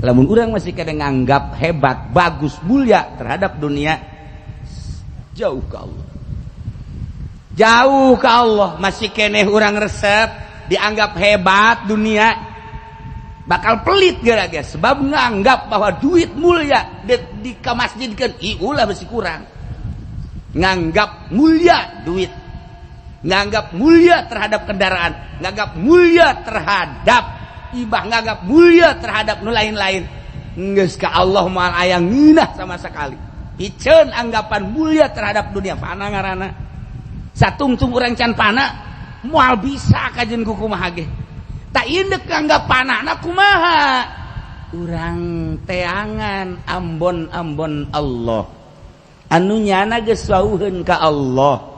Lamun urang masih kadang nganggap hebat, bagus, mulia terhadap dunia, jauh ke Allah, jauh ke Allah. Masih keneh urang resep dianggap hebat dunia, bakal pelit gara-gara sebab nganggap bahwa duit mulia di kamasjidkeun. Ih, ulah, masih kurang nganggap mulia duit, nganggap mulia terhadap kendaraan, nganggap mulia terhadap ibah, nganggap mulia terhadap nu lain-lain. Geus ka Allah moal aya ngeunah sama sekali. Piceun anggapan mulia terhadap dunia, fana ngaranna. Satungtung urang can fana, moal bisa kajeun ku kumaha ge. Tak indek anggap panana kumaha urang teangan ambon-ambon Allah anu nyana geus wauheun ka Allah.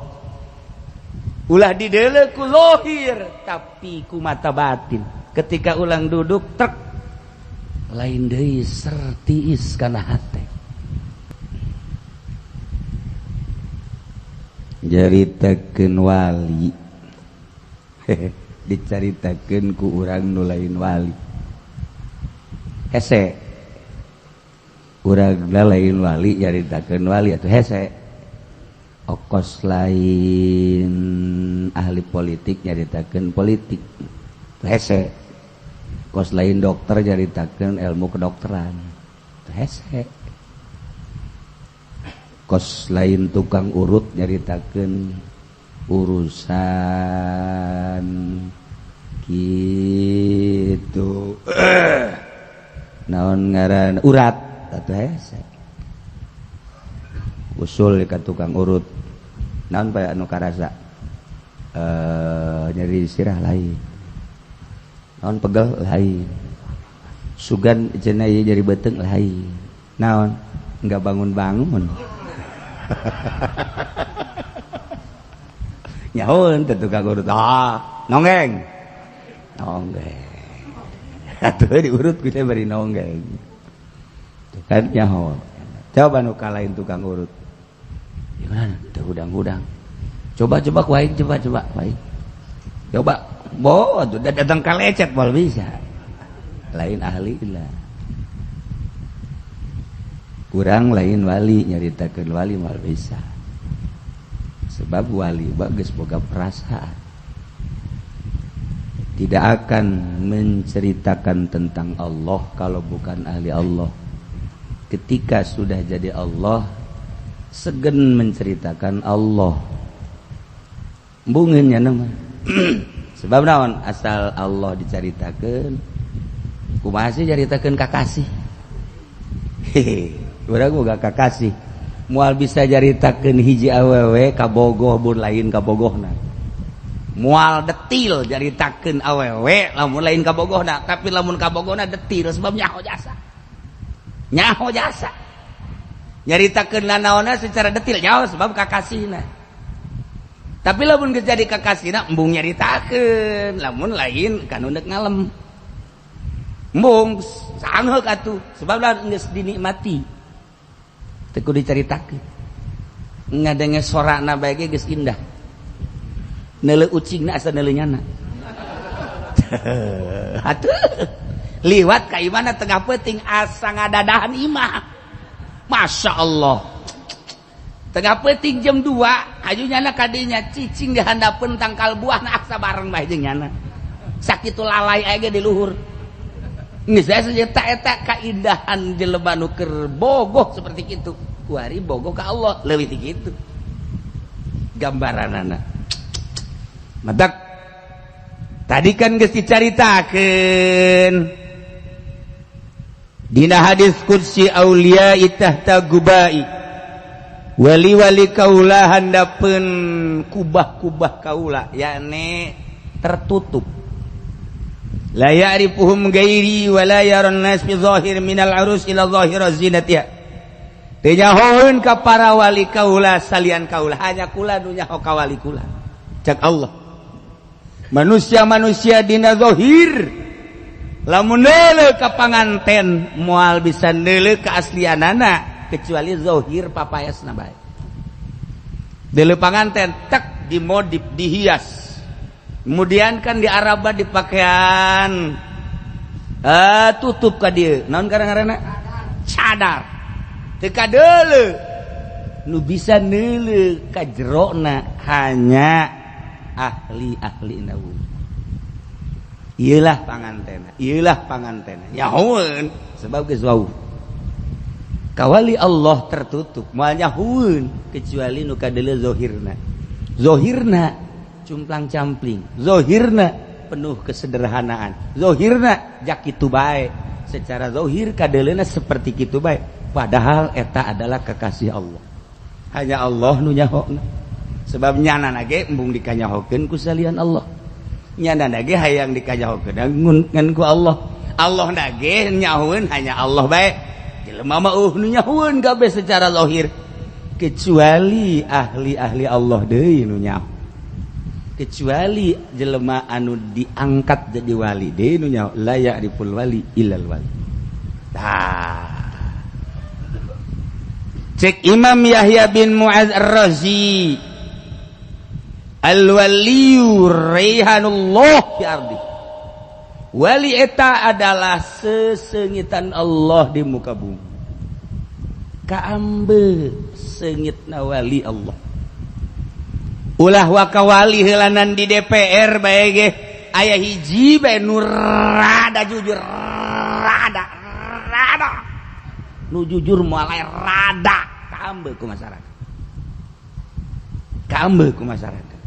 Ulah dideuleu ku lohir, tapi ku mata batin. Ketika ulang duduk tek lain deui, sertiis kana hate. Jaritakeun wali, dicaritakeun ku urang nu lain wali. Hese urang lain wali nyaritakeun wali atuh hese. Okos lain ahli politik nyaritakeun politik hese. Kos lain dokter nyaritakeun ilmu kedokteran hese. Kos lain tukang urut nyaritakeun urusan gitu, naon ngaran, urat atuh hese. Usul ka tukang urut naon bae anu karasa, nyeri sirah lain, naon, pegel lain, sugan cenah ieu nyeri beuteung lain, naon, enggak bangun-bangun. Nyahoeun teh tukang urut, ah, nonggeng nonggeng atuh diurut ku teh bari nonggeng. Tuh kan nyaho. Coba nu kalain tukang urut gimana teu hudang-hudang. Coba coba ku aing, coba coba ku aing, coba bo atuh datang ka lecet, moal bisa. Lain ahli lah kurang, lain wali nyaritakeun wali moal bisa, sebab wali bagus boga perasaan, tidak akan menceritakan tentang Allah kalau bukan ahli Allah. Ketika sudah jadi Allah, segen menceritakan Allah, embungeun nya mah. Sebab naon? Asal Allah dicaritakeun, kumaha sih caritakeun kakasih? Hehe, urang boga kakasih, moal bisa caritakeun hiji awewe kabogoh mun lain kabogohna. Moal detil caritakeun awewe lamun lain kabogohna, tapi lamun kabogohna detil, sebab nyaho jasa, nyaho jasa nyaritakeun nanaonna secara detil, nyaho sebab kakasihna. Tapi lamun geus jadi kakasihna, embung nyaritakeun lamun lain kan undek ngalem, embung sangheuk atuh, sebab lah geus dinikmati, teu kudu dicaritakeun. Ngadenge sorana bae ge geus indah, neuleu ucingna asa neuleu nyana atuh. Liwat ka imahna tengah peuting asa ngadadahan imah, Masya Allah. Tengah peuting jam 2 aju nyana kadinya cicing di handapeun tangkal buah na asa bareng bae jeung nyana, sakitu lalai aya ge di luhur. Geus aya eta eta kaindahan jelema nu keur bogoh seperti kitu. Kuari bogoh ka Allah leuwih ti kitu gambaranana. Matak tadi kan geus dicaritakeun dina hadis qudsi, auliya tahta gubai, wali-wali kaula handapeun kubah-kubah kaula, yakni tertutup. La ya'rifuhum ghairi wa la yaran nas fi zahir minal arus ila zahira zinatiha. Teu nyahoeun ka para wali kaula salian kaula, hanya kula nu nyaho ka wali kula, cak Allah. Manusia-manusia dina zahir lamun neuleuh ka panganten moal bisa neuleuh keaslianana kecuali zahir papayasna bae. Deuleuh panganten tek dimodif, dihias. Kemudian kan di Arab dipakaian Tutup ka dieu naon ngaranna cadar teu kadeuleu nu bisa neuleu ka jerona hanya ahli-ahli nawu. Iyalah pangantena, iyalah pangantena nyahoeun sebab geus wau kawali Allah tertutup moal nyahoeun kecuali nu kadeuleu zahirna. Zahirna cumplang campling, zahirna penuh kesederhanaan, zahirna jak kitu bae, secara zahir kadeleuna seperti kitu bae, padahal eta adalah kekasih Allah. Hanya Allah nu nyahona, sebab nyana ge embung dikanyahokeun ku salian Allah, nyana ge hayang dikanyahokeun ngan ku Allah. Allah na ge nyahoeun hanya Allah bae. Jelema mah nu nyahoeun kabeh secara zahir, kecuali ahli-ahli Allah deui nu nyaho, kecuali jelema anu diangkat jadi wali deui nu nyaho. La ya'riful wali illal wali. Tah, cek Imam Yahya bin Mu'adz Ar-Razi, al-waliyu raihanullah fi ardi. Wali eta adalah sesengitan Allah di muka bumi. Kaambe sengitna wali Allah. Ulah waka wali heulanan di DPR bae ge aya hiji bae nu rada jujur, rada rada nu jujur moal rada kaambe ku masyarakat, kaambe ku masyarakat.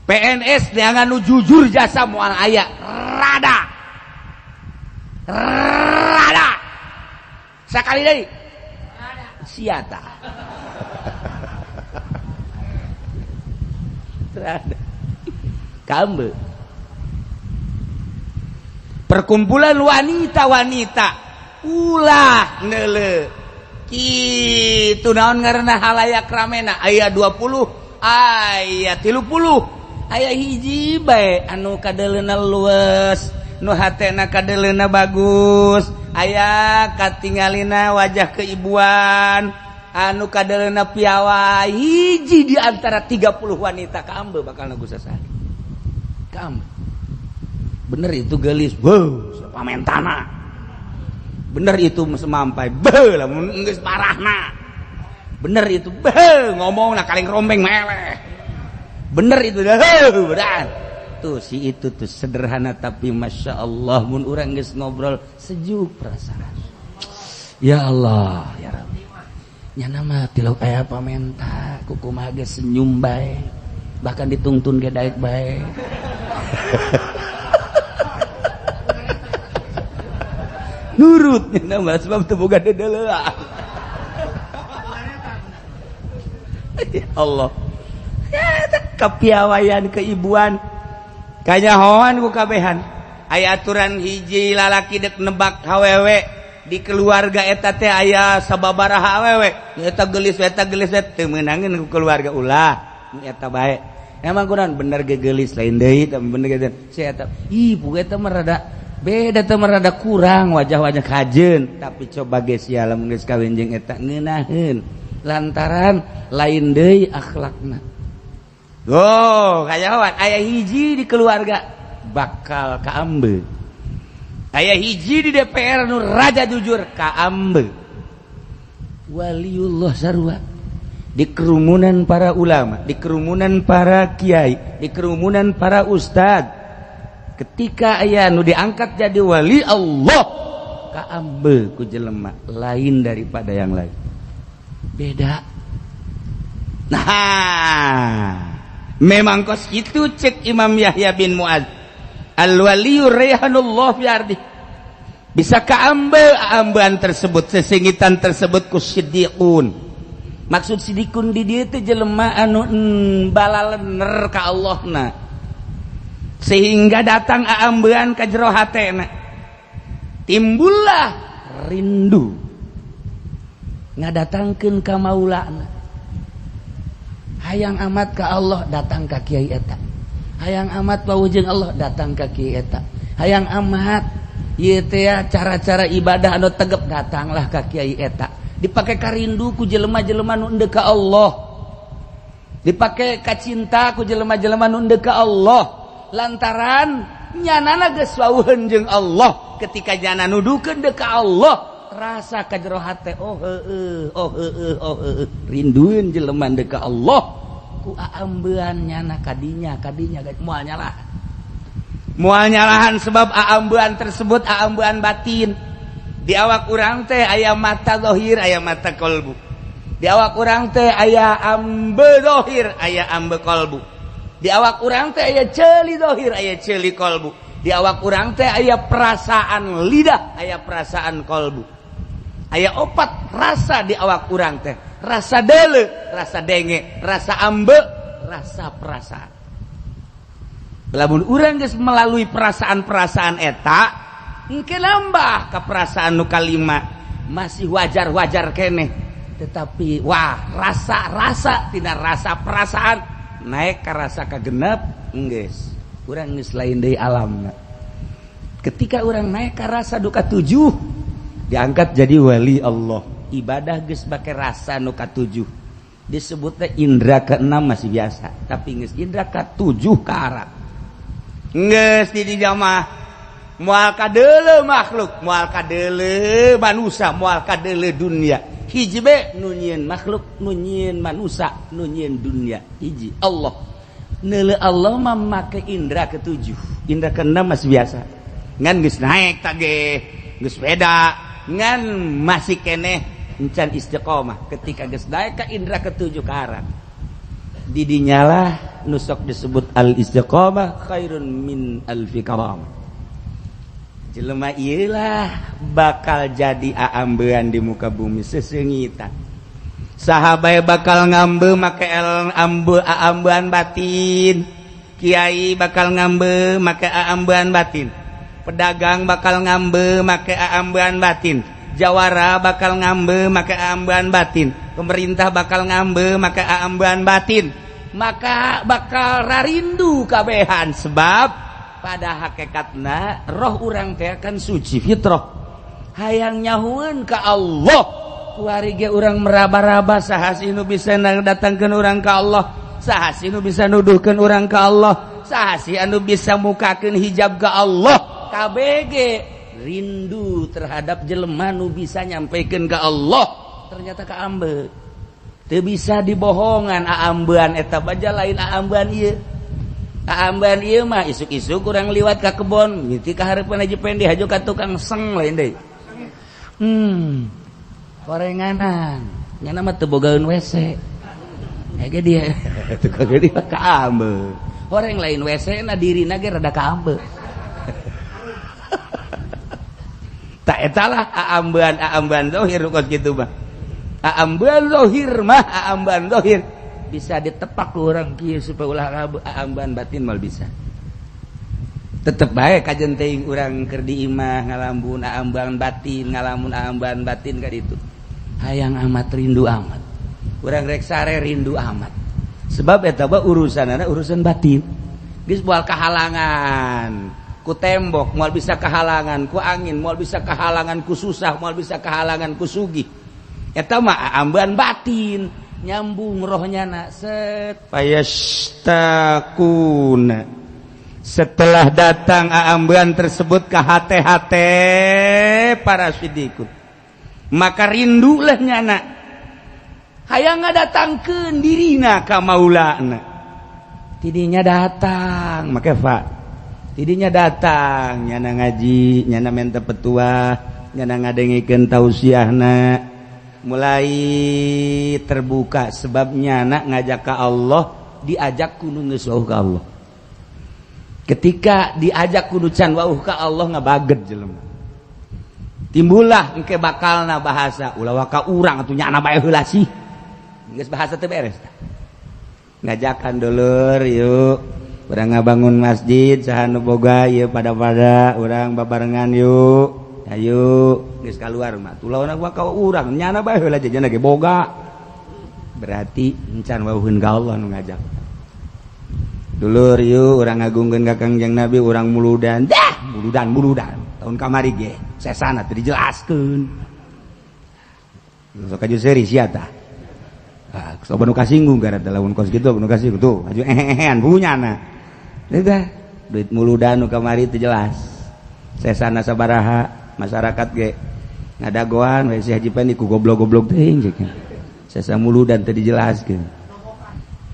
PNS neangan nu jujur jasa moal aya, rada rada sakali deui siata rada kaambe. Perkumpulan wanita-wanita ulah neuleuh kitu naon ngaranna halayak ramena aya 20 aya 30 aya hiji bae anu kadeleuna luwes, nu hatena kadeleuna bagus, aya katingalina wajah keibuan, anu kadeleuna piawai, hiji di antara 30 wanita kaambe bakal nagu sasari. Kaambe. Bener itu geulis, beuh, pamentana. Bener itu semampai, beuh lamun geus parahna. Bener itu, beuh ngomongna kaling rombeng meleh. Bener itu dah. Tuh si itu tuh sederhana tapi masya Allah mun urang geus ngobrol sejuk perasaan. Ya Allah, ya Rabbi. Nyana mah tilok aya pamenta kukumaha ge senyum bae. Bahkan ditungtun ge daek bae. Nurut nyana mah sebab teu boga dedeleuan. Ya Allah. Kepiawaian keibuan kanyahoan ku kabehan. Aya aturan hiji lalaki dek nebak hawewe di keluarga eta teh aya sababaraha awewe eta geulis teu meunangeun ku keluarga ulah eta bae. Emang kunaon bener ge geulis lain deui teh bener ge si eta ih bu eta mah rada beda teh mah rada kurang wajah-wajah kajeun, tapi coba ge sia lamun geus kawin jeung eta ngeunaheun lantaran lain deui akhlakna. Oh, kayawan aya hiji di keluarga bakal kaambe. Aya hiji di DPR nu raja jujur kaambe. Waliullah sarua di kerumunan para ulama, di kerumunan para kiai, di kerumunan para ustad. Ketika aya nu diangkat jadi wali Allah, kaambe ku jelema lain daripada yang lain. Beda. Nah, memang kos itu cek Imam Yahya bin Mu'adz, al-waliyu raihanullah fi ardi. Bisa kaambe-ambean tersebut, sesengitan tersebut ku siddiqun. Maksud siddiqun di dieu teh jelema anu balalener ka Allahna, sehingga datang aambean ka jero hatena, timbullah rindu ngadatangkeun ka maulana. Hayang amat ka Allah datang ka kiai eta, hayang amat paujeng Allah datang ka kiai eta, hayang amat ieu teh cara-cara ibadah anu tegep datanglah ka kiai eta. Dipake karindu ku jelema-jelema nu endek ka Allah, dipake kacinta ku jelema-jelema nu endek ka Allah, lantaran Nyanana geus wawuheun jeung Allah. Ketika nyana nuduhkeun deuk ka Allah, rasa ka jero hate, oh heueuh, oh heueuh, oh heueuh, rindueun jelema deuk ka Allah ku aambean nyana kadinya kadinya moal nyalahan, moal nyalahan, sebab aambean tersebut aambean batin. Di awak urang teh aya mata zahir, aya mata kolbu. Di awak urang teh aya ambe zahir, aya ambe kolbu. Di awak urang teh aya ceuli zahir, aya ceuli kolbu. Di awak urang teh aya perasaan lidah, aya perasaan kolbu. Aya opat rasa di awak urang teh: rasa deuleu, rasa denge, rasa ambe, rasa perasaan. Lamun urang geus melalui perasaan-perasaan eta, engke nambah ke perasaan nu kalima, masih wajar-wajar keneh. Tetapi wah, rasa-rasa tidak rasa perasaan naik ke rasa kagenep, geus urang geus lain deui alamna. Ketika urang naik ke rasa duka tujuh, diangkat jadi wali Allah. Ibadah geus make rasa nu katujuh, disebutnya indra keenam masih biasa, tapi geus indra ketujuh ke arah geus di jamaah, moal kadeuleu makhluk, moal kadeuleu manusia, moal kadeuleu dunia. Hiji be nu nyieun makhluk, nu nyieun manusia, nu nyieun dunia, hiji Allah. Neuleu Allah mah make indra ketujuh. Indra keenam masih biasa, ngan geus naik tage geus beda, ngan masih keneh encan istiqomah. Ketika geus naik ka indra ketujuh ke arah didinyalah nusok disebut al istiqomah khairun min alfi karamah. Jelema ieu bakal jadi aambean di muka bumi sesengitan. Sahabat bakal ngambe make el ambe aambean batin, kiai bakal ngambe make aambean batin, pedagang bakal ngambe make aambean batin, jawara bakal ngambe make aambean batin, pemerintah bakal ngambe make aambean batin, maka bakal rarindu kabehan. Sebab pada hakikatna roh urang teh akan suci fitrah, hayang nyahueun ka Allah. Kuari ge urang meraba-raba, saha sih nu bisa datangkeun urang ka Allah, saha sih nu bisa nuduhkeun urang ka Allah, saha sih anu bisa mukakeun hijab ka Allah. KBG rindu terhadap jelema nu bisa nyampaikan ke Allah. Ternyata ka ambe teu bisa dibohongan. Aambean eta baja lain aambean ieu. Aambean ieu mah isuk-isuk kurang liwat ka kebon ngiti ka hareupeun Haji Pendi, haju ka tukang seng lain deui, korenganan nyana mah teu bogaeun WC ge dia tukang gede ka ambe horeng lain WC na dirina ge rada ka ambe. Tak etalah aambean, aambean zahir kos kitu mah. Aambean zahir mah, aambean zahir bisa ditepak ku urang kieu supaya ulah ngabe. Aambean batin mal bisa. Tetep bae kajen teuing urang keur di imah ngalamun aambean batin, ngalamun aambean batin ka ditu. Hayang amat, rindu amat. Urang rek sare rindu amat. Sebab eta mah urusanana urusan batin. Geus moal kahalangan ku tembok, moal bisa kehalangan ku angin, moal bisa kehalangan ku susah, moal bisa kehalangan ku sugih. Eta mah ambean batin, nyambung rohnya na set fayastakuna. Setelah datang aambean tersebut ke hate-hate para sidikun, maka rindulah nyana, hayang ngadatangkeun dirina ka maulana. Tidinya datang make fa tidinya datang nyana ngaji, nyana minta petuah, nyana ngadengikeun tausiahna, mulai terbuka. Sebab nyana ngajak ka Allah, diajak kudu geus wauh ka Allah. Ketika diajak kudu can wauh ka Allah, ngabaget jelema. Timbullah engke bakalna bahasa ulah waka urang atuh, nyana bae heula sih. Geus bahasa teu beres. Ngajakan, "Dulur, yuk urang ngabangun masjid, saha nu boga ieu pada-pada urang babarengan yuk, ayo." Geus kaluar mah tulah waka urang, nyana bae heula, jajana ge boga. Berarti encan wauheun ka Allah nu ngajak. "Dulur, yuk urang ngagungkeun ka Kangjeng Nabi, urang muludan." Dah muludan muludan tahun kamari ge sesana teu dijelaskeun. Sok aju seuri sia tah. Ah, sok nu kasinggung gara lamun kos kitu nu kasinggung tuh aju ehean punya na. Udah. Duit muludan nu kamari teu jelas. Sesana sabaraha masyarakat ge ngadagoan we si Haji Pendi ku goblok-goblok teuing cek. Sesa muludan teu dijelaskeun.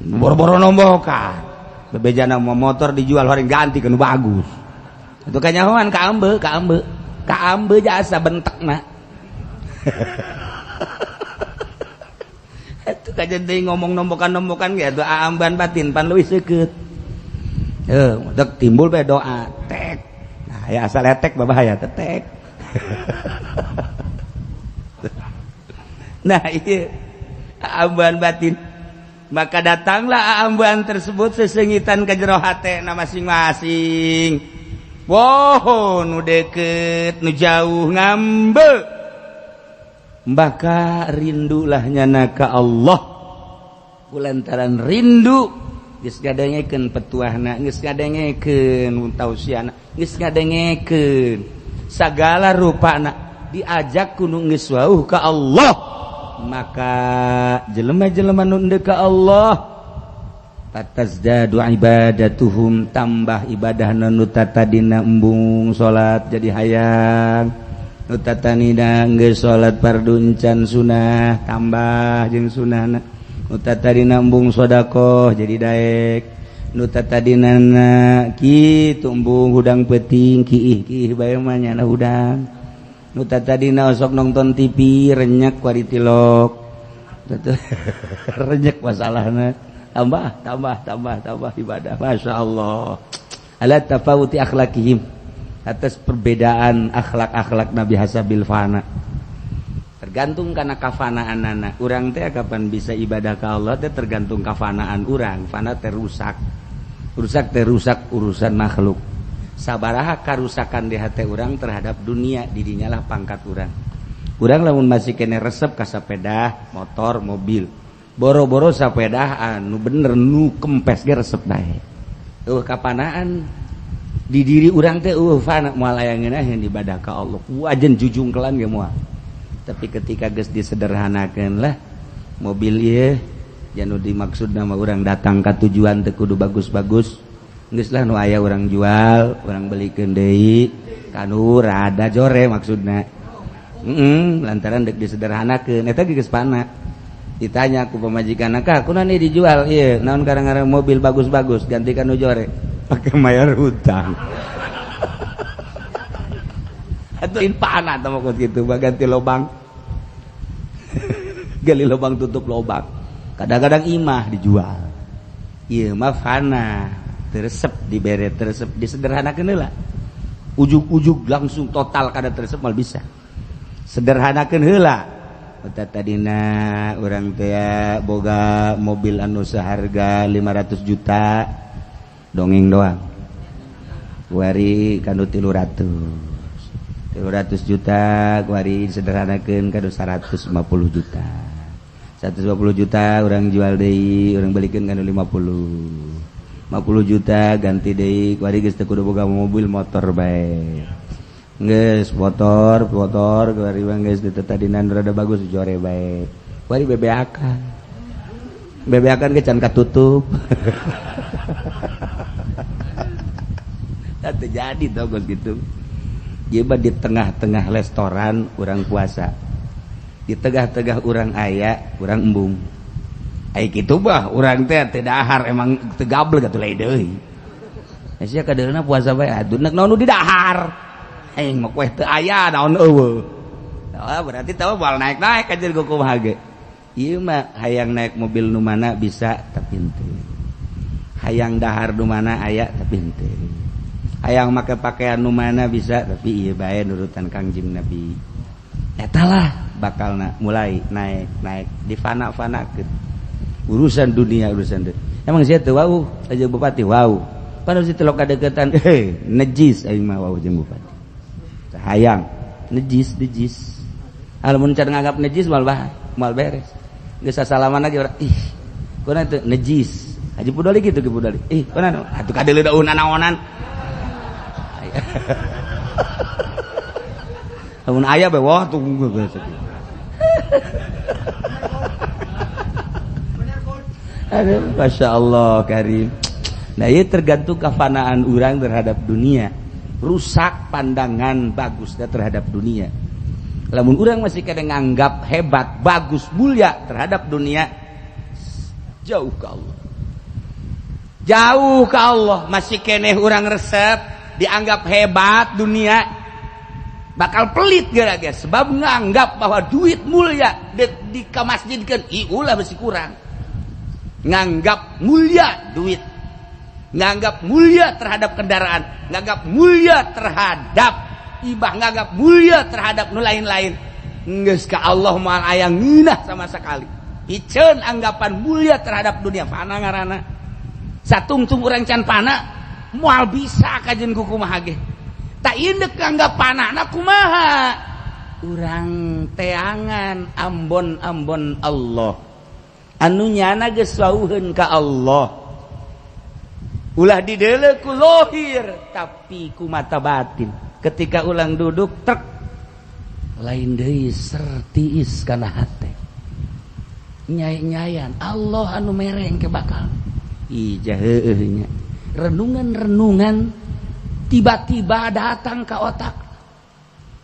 Boro-boro nombokan. Bebejana motor dijual horing ganti ke nu bagus. Itu kanyahoan ka ambe, ka ambe. Ka ambe jasa bentekna. Itu kajian deui ngomong nombokan-nombokan ge atuh aamban batin pan leuwih seukeut. Dek timbul bae doa tek. Nah, ya asal etek babahaya tetek. Nah, ieu aamban batin. Maka datanglah aamban tersebut sesengitan ke jero hatena masing-masing. Wow, nu deket, nu jauh ngambe. Maka rindulah nyana ka Allah. Kulantaran rindu geus ngadengekeun petuahna, geus ngadengekeun tausiahna, geus ngadengekeun sagala rupana diajak ku nu geus wauh ka Allah. Maka jelema-jelema nu endeu ka Allah fatazdadu ibadatuhum, tambah ibadahna nu tatadina embung salat jadi hayang, nu tatanina geus salat fardu encan sunah tambah jeung sunahna, nu tatadina embung sedekah jadi daek, nu tatadina kitu embung hudang peuting kiih kiih bae mah nyana hudang, nu tatadina osok nonton TV renyak kuari tilok renyek masalahna, tambah tambah tambah tambah ibadah. Masya Allah, ala tafawuti akhlakihim, atas perbedaan akhlak-akhlak Nabi hasabil fana, tergantung karena kafanaan anak urang teh kapan bisa ibadah ka Allah teh tergantung kafanaan urang. Fana teh rusak, rusak teh rusak urusan makhluk. Sabaraha karusakan di hati urang terhadap dunia, didinyalah pangkat urang. Urang lamun masih kene resep ka sepeda, motor, mobil, boro-boro sepeda anu bener nu kempes ge resep bae. Eueuh kapanaan di diri urang teh eueuh fana moal aya ngeunaheun ibadah ka Allah. Wajen jujungkelan ge moal. Tapi ketika geus disederhanakeun lah mobil ieu janu dimaksud nama urang datang ka tujuan teu kudu bagus-bagus. Geus lah nu aya urang jual, urang belikeun deui kanu rada jore maksudna. Lantaran dek disederhanakeun eta geus fana. Ditanya ku pamajikan, "Kak, kunaon ieu dijual ieu? Naon karang-karang mobil bagus-bagus gantikan nu jore." Pakai mayar hutang. Atuh fana tah mah kitu, ganti lobang. Gali lobang tutup lobang. Kadang-kadang imah dijual. Ieu mah fana, teresep dibere teresep disederhanakeun heula. Ujug-ujug langsung total kada teresep mal bisa. Sederhanakeun heula. Eta tadina urang teh boga mobil anu seharga 500 juta dongeng doang. Kuari kanu 300. 300 juta kuari sederhanakeun kanu 150 juta. 150 juta urang jual deui, urang belikeun kanu 50. 50 juta ganti deui, kuari geus teu kudu boga mobil motor bae. Geus motor, motor kuari mah geus teu tadina rada bagus jore bae. Kuari bebeakan. Bebeakan ge can katutup. Teu jadi tau geus kitu. Ieu mah di tengah-tengah restoran urang puasa. Di tengah-tengah urang aya, urang embung. Ai kitu bah urang teh teu dahar emang teu gablek atuh lain deui. Sia kadeulna puasa bae atuh nek naon nu didahar. Aing mah kueh teu aya naon eueuh. Oh, berarti tahu moal naik-naik anjir kumaha ge. Ieu mah hayang naik mobil nu mana bisa tapi henteu. Hayang dahar nu mana aya tapi henteu. Hayang make pakaian nu mana bisa tapi ieu bae nurutan Kangjeng Nabi. Eta lah bakalna mulai naik-naik di fana-fanakeun. Urusan dunia urusan dunia. Emang sia teu wau aja bupati wau. Padahal si telok kadeukeutan najis aing mah wau jeung bupati. Hayang najis najis. Lamun can nganggap najis moal bah, moal beres. Geus sasalaman lagi urang ih kunaon teu najis. Haji Pudoli kitu ge Pudoli. Ih kunaon atuh kadeuleu daun naonan. Lamun aya bae wah tuh geus. Aduh, Masya Allah Karim. Nah, ieu tergantung kafanaan urang terhadap dunia. Rusak pandangan bagusnya terhadap dunia. Lamun urang masih kadang nganggap hebat, bagus, mulia terhadap dunia, jauh ke Allah. Jauh ke Allah. Masih keneh urang resep dianggap hebat dunia, bakal pelit gara guys, sebab nganggap bahwa duit mulia di masjidkan, ulah masih kurang. Nganggap mulia duit, nganggap mulia terhadap kendaraan, nganggap mulia terhadap ibah, nganggap mulia terhadap nu lain-lain. Geus ka Allah moal aya ngeunah sama sekali. Piceun anggapan mulia terhadap dunia, fana ngaranna. Satungtung urang can fana, moal bisa kajeun ku kumaha ge. Tak indek anggap panana kumaha? Urang teangan ambon-ambon Allah. Anu nyana geus wauheun ka Allah. Ulah dideuleu ku lohir tapi ku mata batin. Ketika ulang duduk tek lain deui sertiis kana hate. Nyai-nyayan Allah anu mereng ke bakal. Ijah heueuh nya. Renungan-renungan tiba-tiba datang ke otak.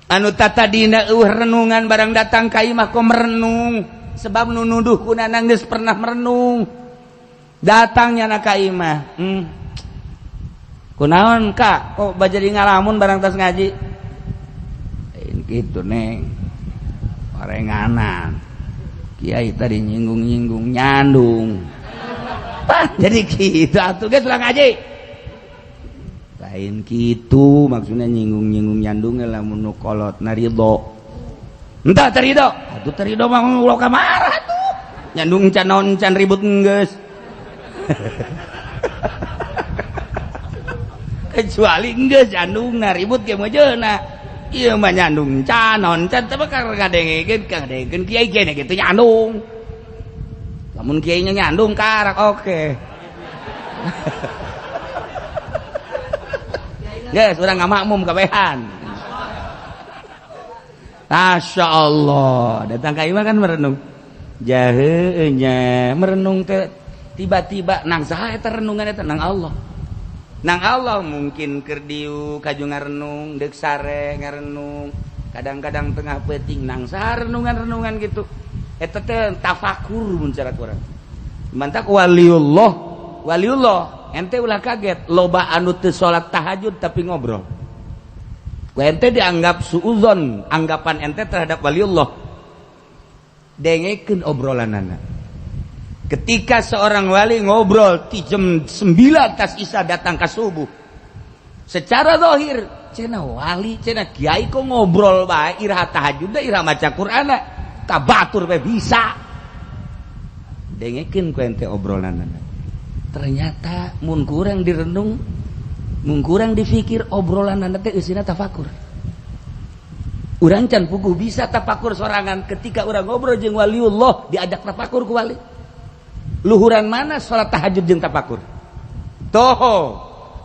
Anu tatadina eueuh renungan barang datang ka imah kok merenung, sebab nu nuduh kuna geus pernah merenung. Datangnya na ka imah. Kunaon Kak, kok bajadi ngalamun barang tas ngaji? Lain kitu Neng. Orenganan. Kiai tadi nyinggung-nyinggung nyandung. Pah, jadi kitu atuh geus ulah ngaji. Lain kitu maksudnya nyinggung-nyinggung nyandung lamun nu kolot na ridho. Entah terido, atuh terido mah ulah marah atuh. Nyandung can naon can ribut geus. Kecuali geus nyandungna ribut ge mejeuna. Ieu mah nyandung can naon can teh bakal ngadengekeun ngadengekeun kiai kiai kitu nyandung. Lamun kiainya nyandung karak oke. Geus urang ngamakmum kabehan. Masya Allah, datang ka imah kan merenung. Jaheue nya merenung teh tiba-tiba nang saha eta renungan eta nang Allah. Nang Allah mungkin keur dieu kaju ngarenung, deuk sare ngarenung, kadang-kadang tengah peuting nang saha renungan-renungan gitu. Eta teh tafakur mun cara kurang. Mantak waliullah, waliullah ente ulah kaget loba anu teu salat tahajud tapi ngobrol. Ku ente dianggap suuzon, anggapan ente terhadap waliullah. Dengekeun obrolanana. Ketika seorang wali ngobrol ti jam 9 tas isya datang ke subuh. Secara zahir cenah wali, cenah kiai kok ngobrol bae iraha tahajud iraha maca Qur'an ka batur bae bisa. Dengekeun ku ente obrolanana. Ternyata mun kurang direnung, mun kurang difikir obrolan teh eusina tafakur. Urang can puguh bisa tafakur sorangan ketika urang ngobrol jeung waliullah diajak tafakur ku wali. Luhuran mana salat tahajud jeung tafakur? Toho.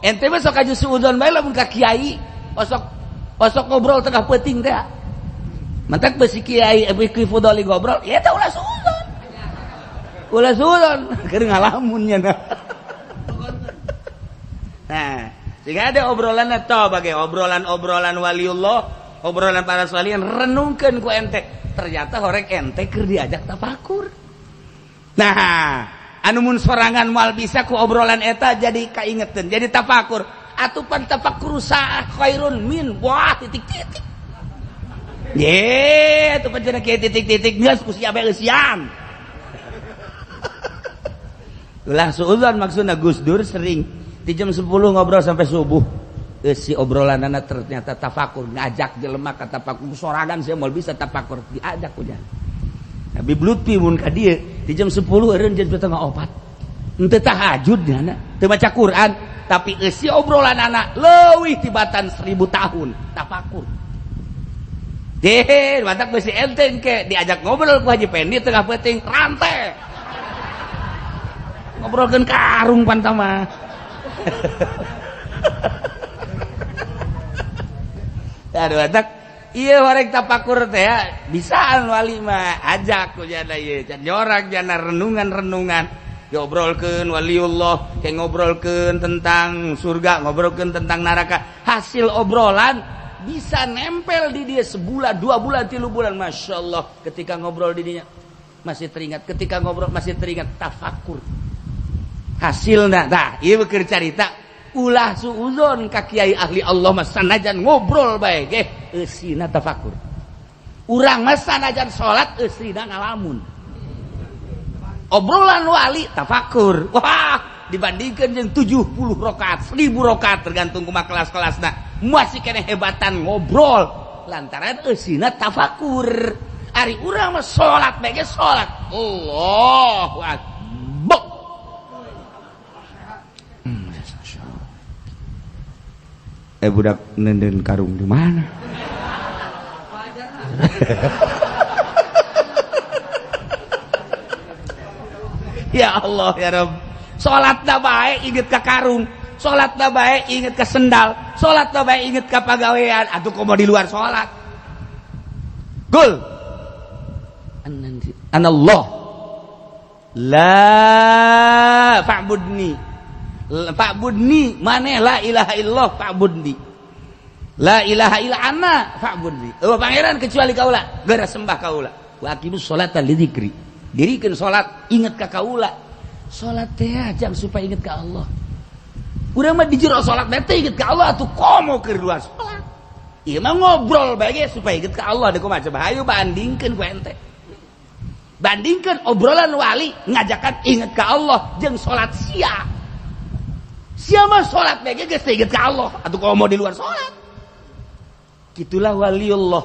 Ente mah sok aju suudzon bae lamun ka kiai, osok ngobrol tengah peuting teh. Mantak besi kiai Abi Fudhali ngobrol, ya teh ulah suudzon. Ulah suudzon keur ngalamunnya. Nah, jika ada obrolan atau bagai obrolan-obrolan waliullah, obrolan para salihin, renungkeun ku ente. Ternyata horeng ente keur diajak tafakur. Nah, anu mun sorangan moal bisa ku obrolan eta jadi kaingeteun, jadi tafakur. Atupan tafakur saah khairun min wah titik-titik. Ye, atupan cenah kieu titik-titik geus ku sia bae eusian. Ulah suudzon maksudna Gus Dur sering di jam 10 ngobrol sampai subuh. Si obrolanana ternyata tafakur, ngajak jelema ka tafakur sorangan sia moal bisa tafakur, diajak ku jan. Habib Lutfi mun ka dieu di jam 10 eureun jam 3:30. Henteu tahajud nya, teu maca Quran, tapi eusi obrolanana leuwih tibatan 1000 tahun tafakur. Deh, mantak besi ente ke diajak ngobrol ku Haji Pendi tengah peuting rantai. Ngobrolkeun karung pantama. Aduh, mantak iya horeng tafakur teh bisaan wali mah ajak ku jana ieu can jorang jana renungan-renungan. Diobrolkeun waliullah, kayak ngobrolkeun tentang surga, ngobrolkeun tentang neraka. Hasil obrolan bisa nempel di dia sebulan, 2 bulan, 3 bulan. Masya Allah, ketika ngobrol di dia masih teringat, ketika ngobrol masih teringat, tafakur hasilna. Tah, ieu keur carita, ulah suuzon ka kiai ahli Allah mah, sanajan ngobrol bae ge eusina tafakur. Urang mah sanajan salat eusina ngalamun. Obrolan wali tafakur, wah, dibandingkan yang 70 rakaat, 1000 rakaat, tergantung kumaha kelas-kelasna, masih kena hebatan ngobrol lantaran eusina tafakur. Ari urang mah salat bae ge salat Allahu akbar. Eh, budak nenden karung di mana? Ya Allah ya Rabb, salat dah bae inget ka karung, salat dah bae inget ka sendal, salat dah bae inget ka pagawean. Atuh komo di luar salat. Gul anallah la fa'budni, fa'budni maneh, la ilaha illallah fa'budni, la ilaha illa ana fa'budni. Eueuh pangeran kecuali kaula, geura sembah kaula. Wa aqimus sholata li dzikri, dirikeun salat inget ka kaula. Salat teh jang supaya inget ka Allah. Urang mah di jero salat teh inget ka Allah, atuh komo keur luar salat. Ieu mah ngobrol bae ge supaya inget ka Allah. Deuk kumaha coba, hayu bandingkeun ku ente. Bandingkeun obrolan wali ngajakan inget ka Allah jeung salat sia. Sia mah salat bae ge geus teu inget ka Allah, atuh komo di luar salat. Kitulah waliullah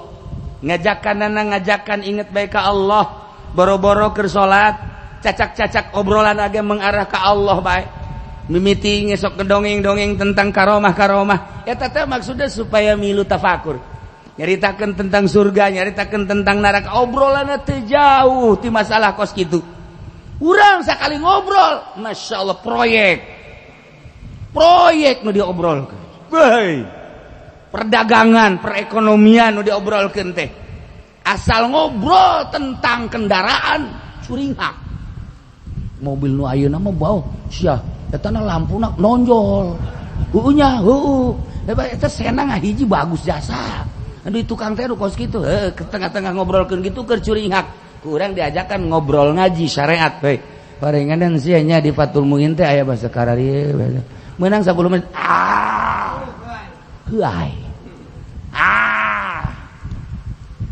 ngajakan, ngajakan inget bae ka Allah. Boro-boro keur salat, cacak-cacak obrolan age mengarah ke Allah bae. Mimiti ngesok dongeng-dongeng tentang karomah-karomah, eta teh maksudnya supaya milu tafakur. Nyaritakeun tentang surga, nyaritakeun tentang neraka, obrolanna teu jauh ti masalah kos kitu. Urang sakali ngobrol, Masya Allah, proyek proyek nu diobrolkeun. Hei, perdagangan, perekonomian nu diobrolkeun teh. Asal ngobrol tentang kendaraan, curinghak. Mobil nu ayeuna mah bau sia, eta na lampuna nonjol. Heueuh nya, heueuh. Eta sena ngahiji bagus jasa. Aduh, tukang teh kos kitu, heuh, ke tengah-tengah ngobrolkeun gitu keur curinghak. Kurang diajakan ngobrol ngaji syariat bae. Paringan dan sia nya di Fathul Muin teh aya bahasa kararieu. Menang 10 menit. Ah. Heuay. Ah.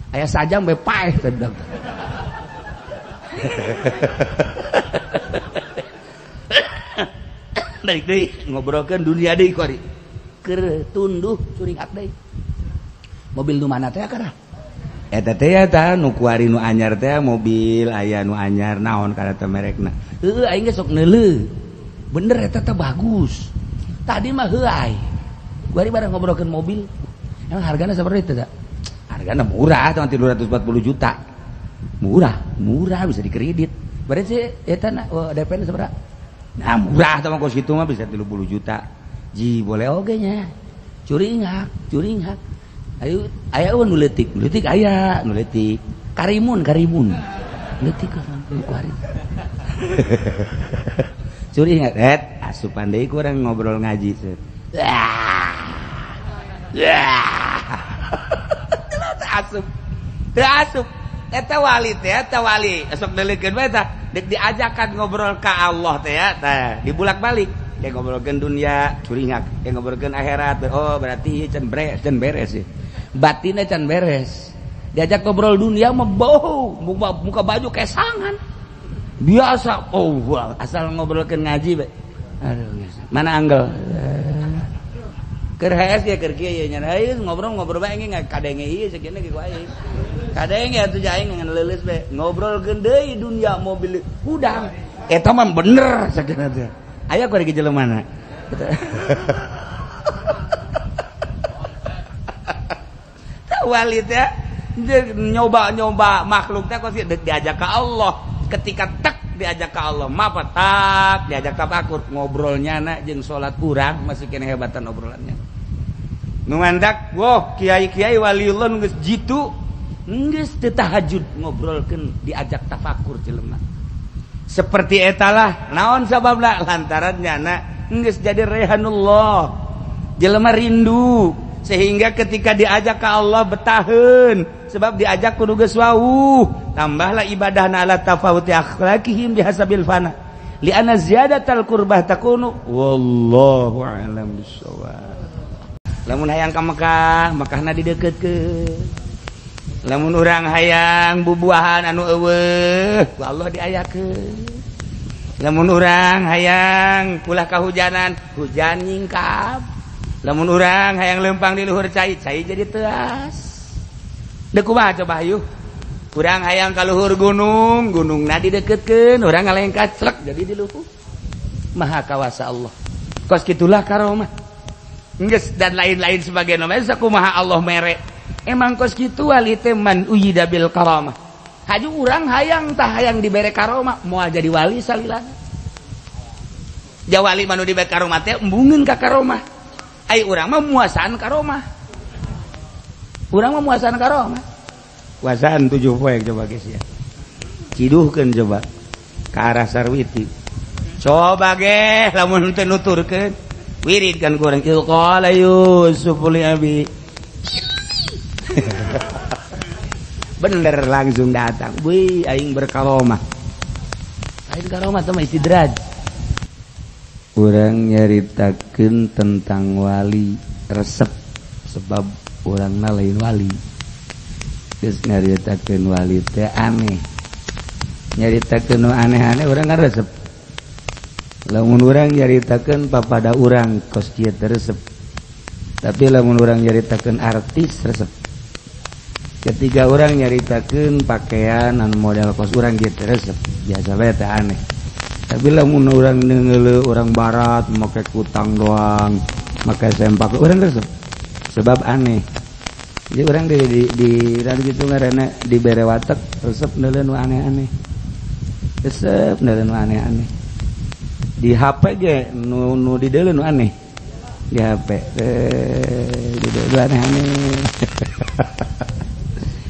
Aya sajam bae paeh teh budak. Balik deui ngobrolkeun dunia deui kuari. Keur tunduh curinghak deui. Mobil nu mana teh akara? Eta teh eta nu kuari nu anyar teh, mobil aya nu anyar naon kana teh merekna. Heueuh, aing ge sok neuleuh. Bener eta teh bagus. Tadi mah heuay. Kuari bareng ngobrolkeun mobil. Emang hargana sabaraha itu teh? Hargana murah, cuma 340 juta. Murah, murah bisa dikredit. Berarti eta na oh, DP na sabaraha? Nah, murah tah mah kos kitu mah bisa 30 juta. Ji boleh oge nya. Curinghak, curinghak. Ayo, aya nu leutik, nu leutik aya, nu leutik. Karimun, karimun. Leutik kan kuari. Curinghak, et asupan deui kurang ngobrol ngaji. Ya. Asup. Teu asup. Eta wali teh, eta wali. Esok deuleukeun bae tah, deuk diajakan ngobrol ka Allah teh ya, tah dibulak-balik. Kayak ngobrolkeun dunia, curingak, kayak ngobrolkeun akhirat. Oh, berarti can beres, can beres sih. Batinnya can beres. Diajak ngobrol dunia mah bau, muka baju kesangan. Biasa, oh, asal ngobrolkeun ngaji bae. Aduh, mana anggel? Keur hees ge keur kieu nya. Ayo ngobrol-ngobrol bae aing kadenge ieu sakieu ge ku aing. Kadenge atuh aing ngan leuleus bae. Ngobrolkeun deui dunia mobil hudang. Eta mah bener sakieu teh. Aya ku ari jelema mana? Wali teh nyoba-nyoba makhluk teh kok diajak ke Allah. Ketika tek diajak ke Allah, mapa tak diajak tafakur, ngobrolnya na jeung salat kurang masih kena hebatan obrolannya. Nu mandak, wah kiai-kiai waliullah geus jitu, geus teu tahajud ngobrolkeun diajak tafakur jelema. Seperti etalah naon sababna lantaran nyana geus jadi rehanullah. Jelema rindu sehingga ketika diajak ke Allah betaheun sebab diajak kudu geus wauh, tambahlah ibadahna ala tafawuti akhlaqihim bihasabil fana. Li'anna ziyadatal qurbah takunu wallahu a'lam bissawab. Lamun hayang ka Mekah, Mekahna dideukeutkeun. Lamun urang hayang bubuahan anu eueuh, ku Allah diayakeun. Lamun urang hayang ulah kahujanan, hujan nyingkap. Lamun urang hayang lempang di luhur cai, cai jadi teas. Deuk kumaha coba hayu? Urang hayang ka luhur gunung, gunungna dideukeutkeun, urang ngalengkat celek jadi di luhur. Maha kawasa Allah. Kos kitulah karomah. Geus dan lain-lain sebagainya. Masa kumaha Allah mere? Emang kos kitu wali teh man uyida bil karamah. Haju urang hayang tah hayang dibere karomah, moal jadi wali salilana. Jawali manu dibere karomah teh embungeun ka karomah. Ai urang mah muasaan karomah. Urang mah muasaan karomah. Kuasaan 7 poe coba guys ya. Ciduhkeun coba ke arah Sarwiti. Coba ge lamun teu nuturkeun wirid kan kurang qala Yusuf li abi. Bener langsung datang. Wih aing berkaromah. Aing karomah teh mah istidraj. Urang nyaritakeun tentang wali resep sebab urangna lain wali. Geus nyaritakeun wali teh aneh. Nyaritakeun nu aneh-aneh urang kan resep. Lamun urang nyaritakeun papada urang kos kieu teh resep. Tapi lamun urang nyaritakeun artis resep. Ketika orang nyaritakeun pakaian anu model kos urang kieu teh resep, biasa bae teh aneh. Tapi lamun urang neungeuleuh urang barat make kutang doang, make sempak urang resep. Sebab aneh. Jadi urang di gitu ngaranna dibere watek resep neuleuh nu aneh-aneh. Resep neuleuh nu aneh-aneh. Di HP ge nu nu dideuleuh nu aneh. Di HP dideuleuh aneh-aneh.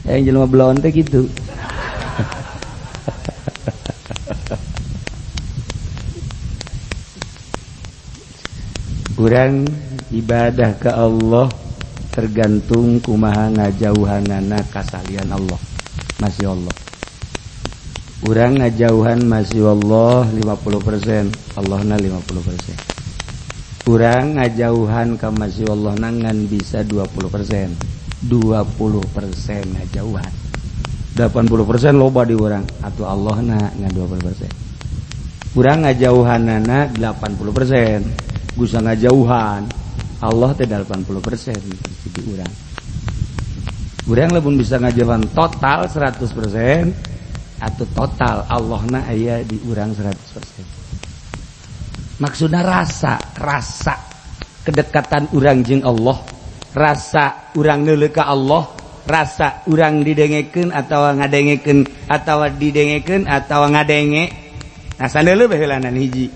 Yang jelema blonde teh gitu. Urang ibadah ke Allah tergantung kumaha ngajauhanana kasalian Allah. Masya Allah. Urang ngajauhan masya Allah 50%, Allahna 50%. Urang ngajauhan ka masya Allah ngan bisa 20%. 20% ngajauhan. 80% loba di urang atau Allahna ngan 20%. Urang ngajauhanana 80%. Gusa ngajauhan Allah teh 80% di urang. Urang lamun bisa ngajauhan total 100% atau total Allahna aya di urang 100%. Maksudna rasa, rasa kedekatan urang jeung Allah, rasa urang neuleuh ka Allah, rasa urang didengekeun atawa ngadengekeun atawa didengekeun atawa ngadenge. Asa neuleuh baheulanan hiji.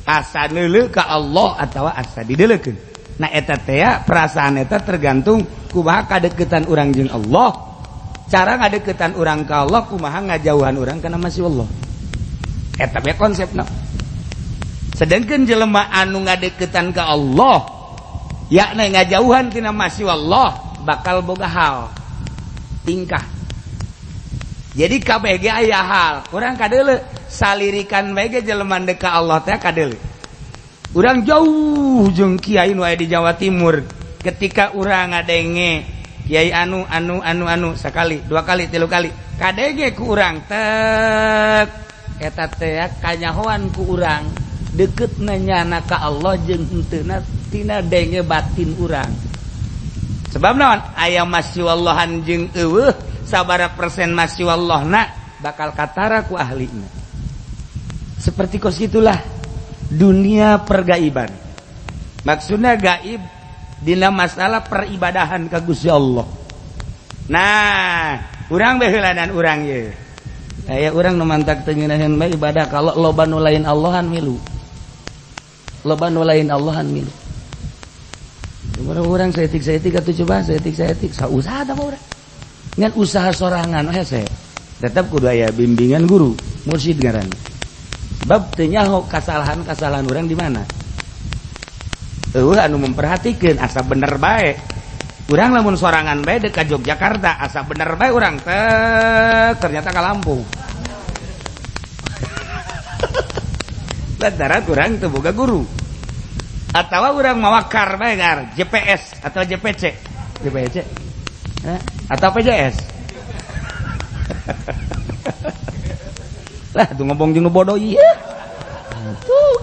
Asa neuleuh ka Allah atawa asa dideuleukeun. Nah eta teh perasaan eta tergantung kumaha kadeukeutan urang jeung Allah. Cara ngadeukeutan urang ka Allah kumaha ngajauhan urang kana masya Allah. Eta bae konsepna. Sedangkan jelema anu ngadeukeutan ka Allah yakni ngajauhan tina masya Allah bakal boga hal tingkah. Jadi kabeh ge aya hal. Urang kadeuleu salirikan bae ge jelema deuk ka Allah teh kadeuleu. Urang jauh jeung kiai nu aya di Jawa Timur. Ketika urang ngadenge kiai anu anu anu anu sakali, dua kali, tilu kali, kadenge ku urang tek eta teh kanyahoan ku urang deukeutna nyana ka Allah jeung henteuna tina denge batin urang. Sebab naon? Aya masyallahan jeung eueuh sabaraha persen masyallahna bakal katara ku ahlina. Seperti kos itulah dunia pergaiban. Maksudnya gaib dina masalah peribadahan ka Gusti Allah. Nah, urang baheulanan urang ye. Aya urang nu mantak teu ngeunaheun bae ibadah kalau loba nu lain Allahan milu. Loba nu lain Allahan milu. Orang saeutik-saeutik atuh coba saeutik-saeutik sausaha tah urang. Ngan usaha sorangan hese. Tetep kudu aya bimbingan guru, mursyid ngaranna. Sebab teu nyaho kasalahan-kasalahan urang di mana. Eueuh anu memperhatikeun asa bener bae. Urang lamun sorangan bae deuk ka Yogyakarta asa bener bae urang teh ternyata ka Lampung. Lantaran urang teu boga guru. Atawa urang mawakar bae gar GPS atau JPC. JPC. Atau PJS. Lah tuh ngomong jeung nu bodoh ieu. Tuh,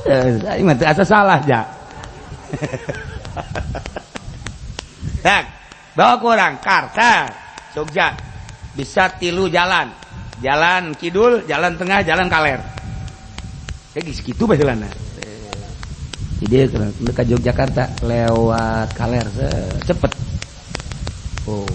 aing mah teu asa salah ja. Tak, bawa kurang karta Jogja bisa tilu jalan, jalan kidul, jalan tengah, jalan kaler. Kayak segitu baheulana. Jadi ke Yogyakarta lewat kaler cepet. Oh,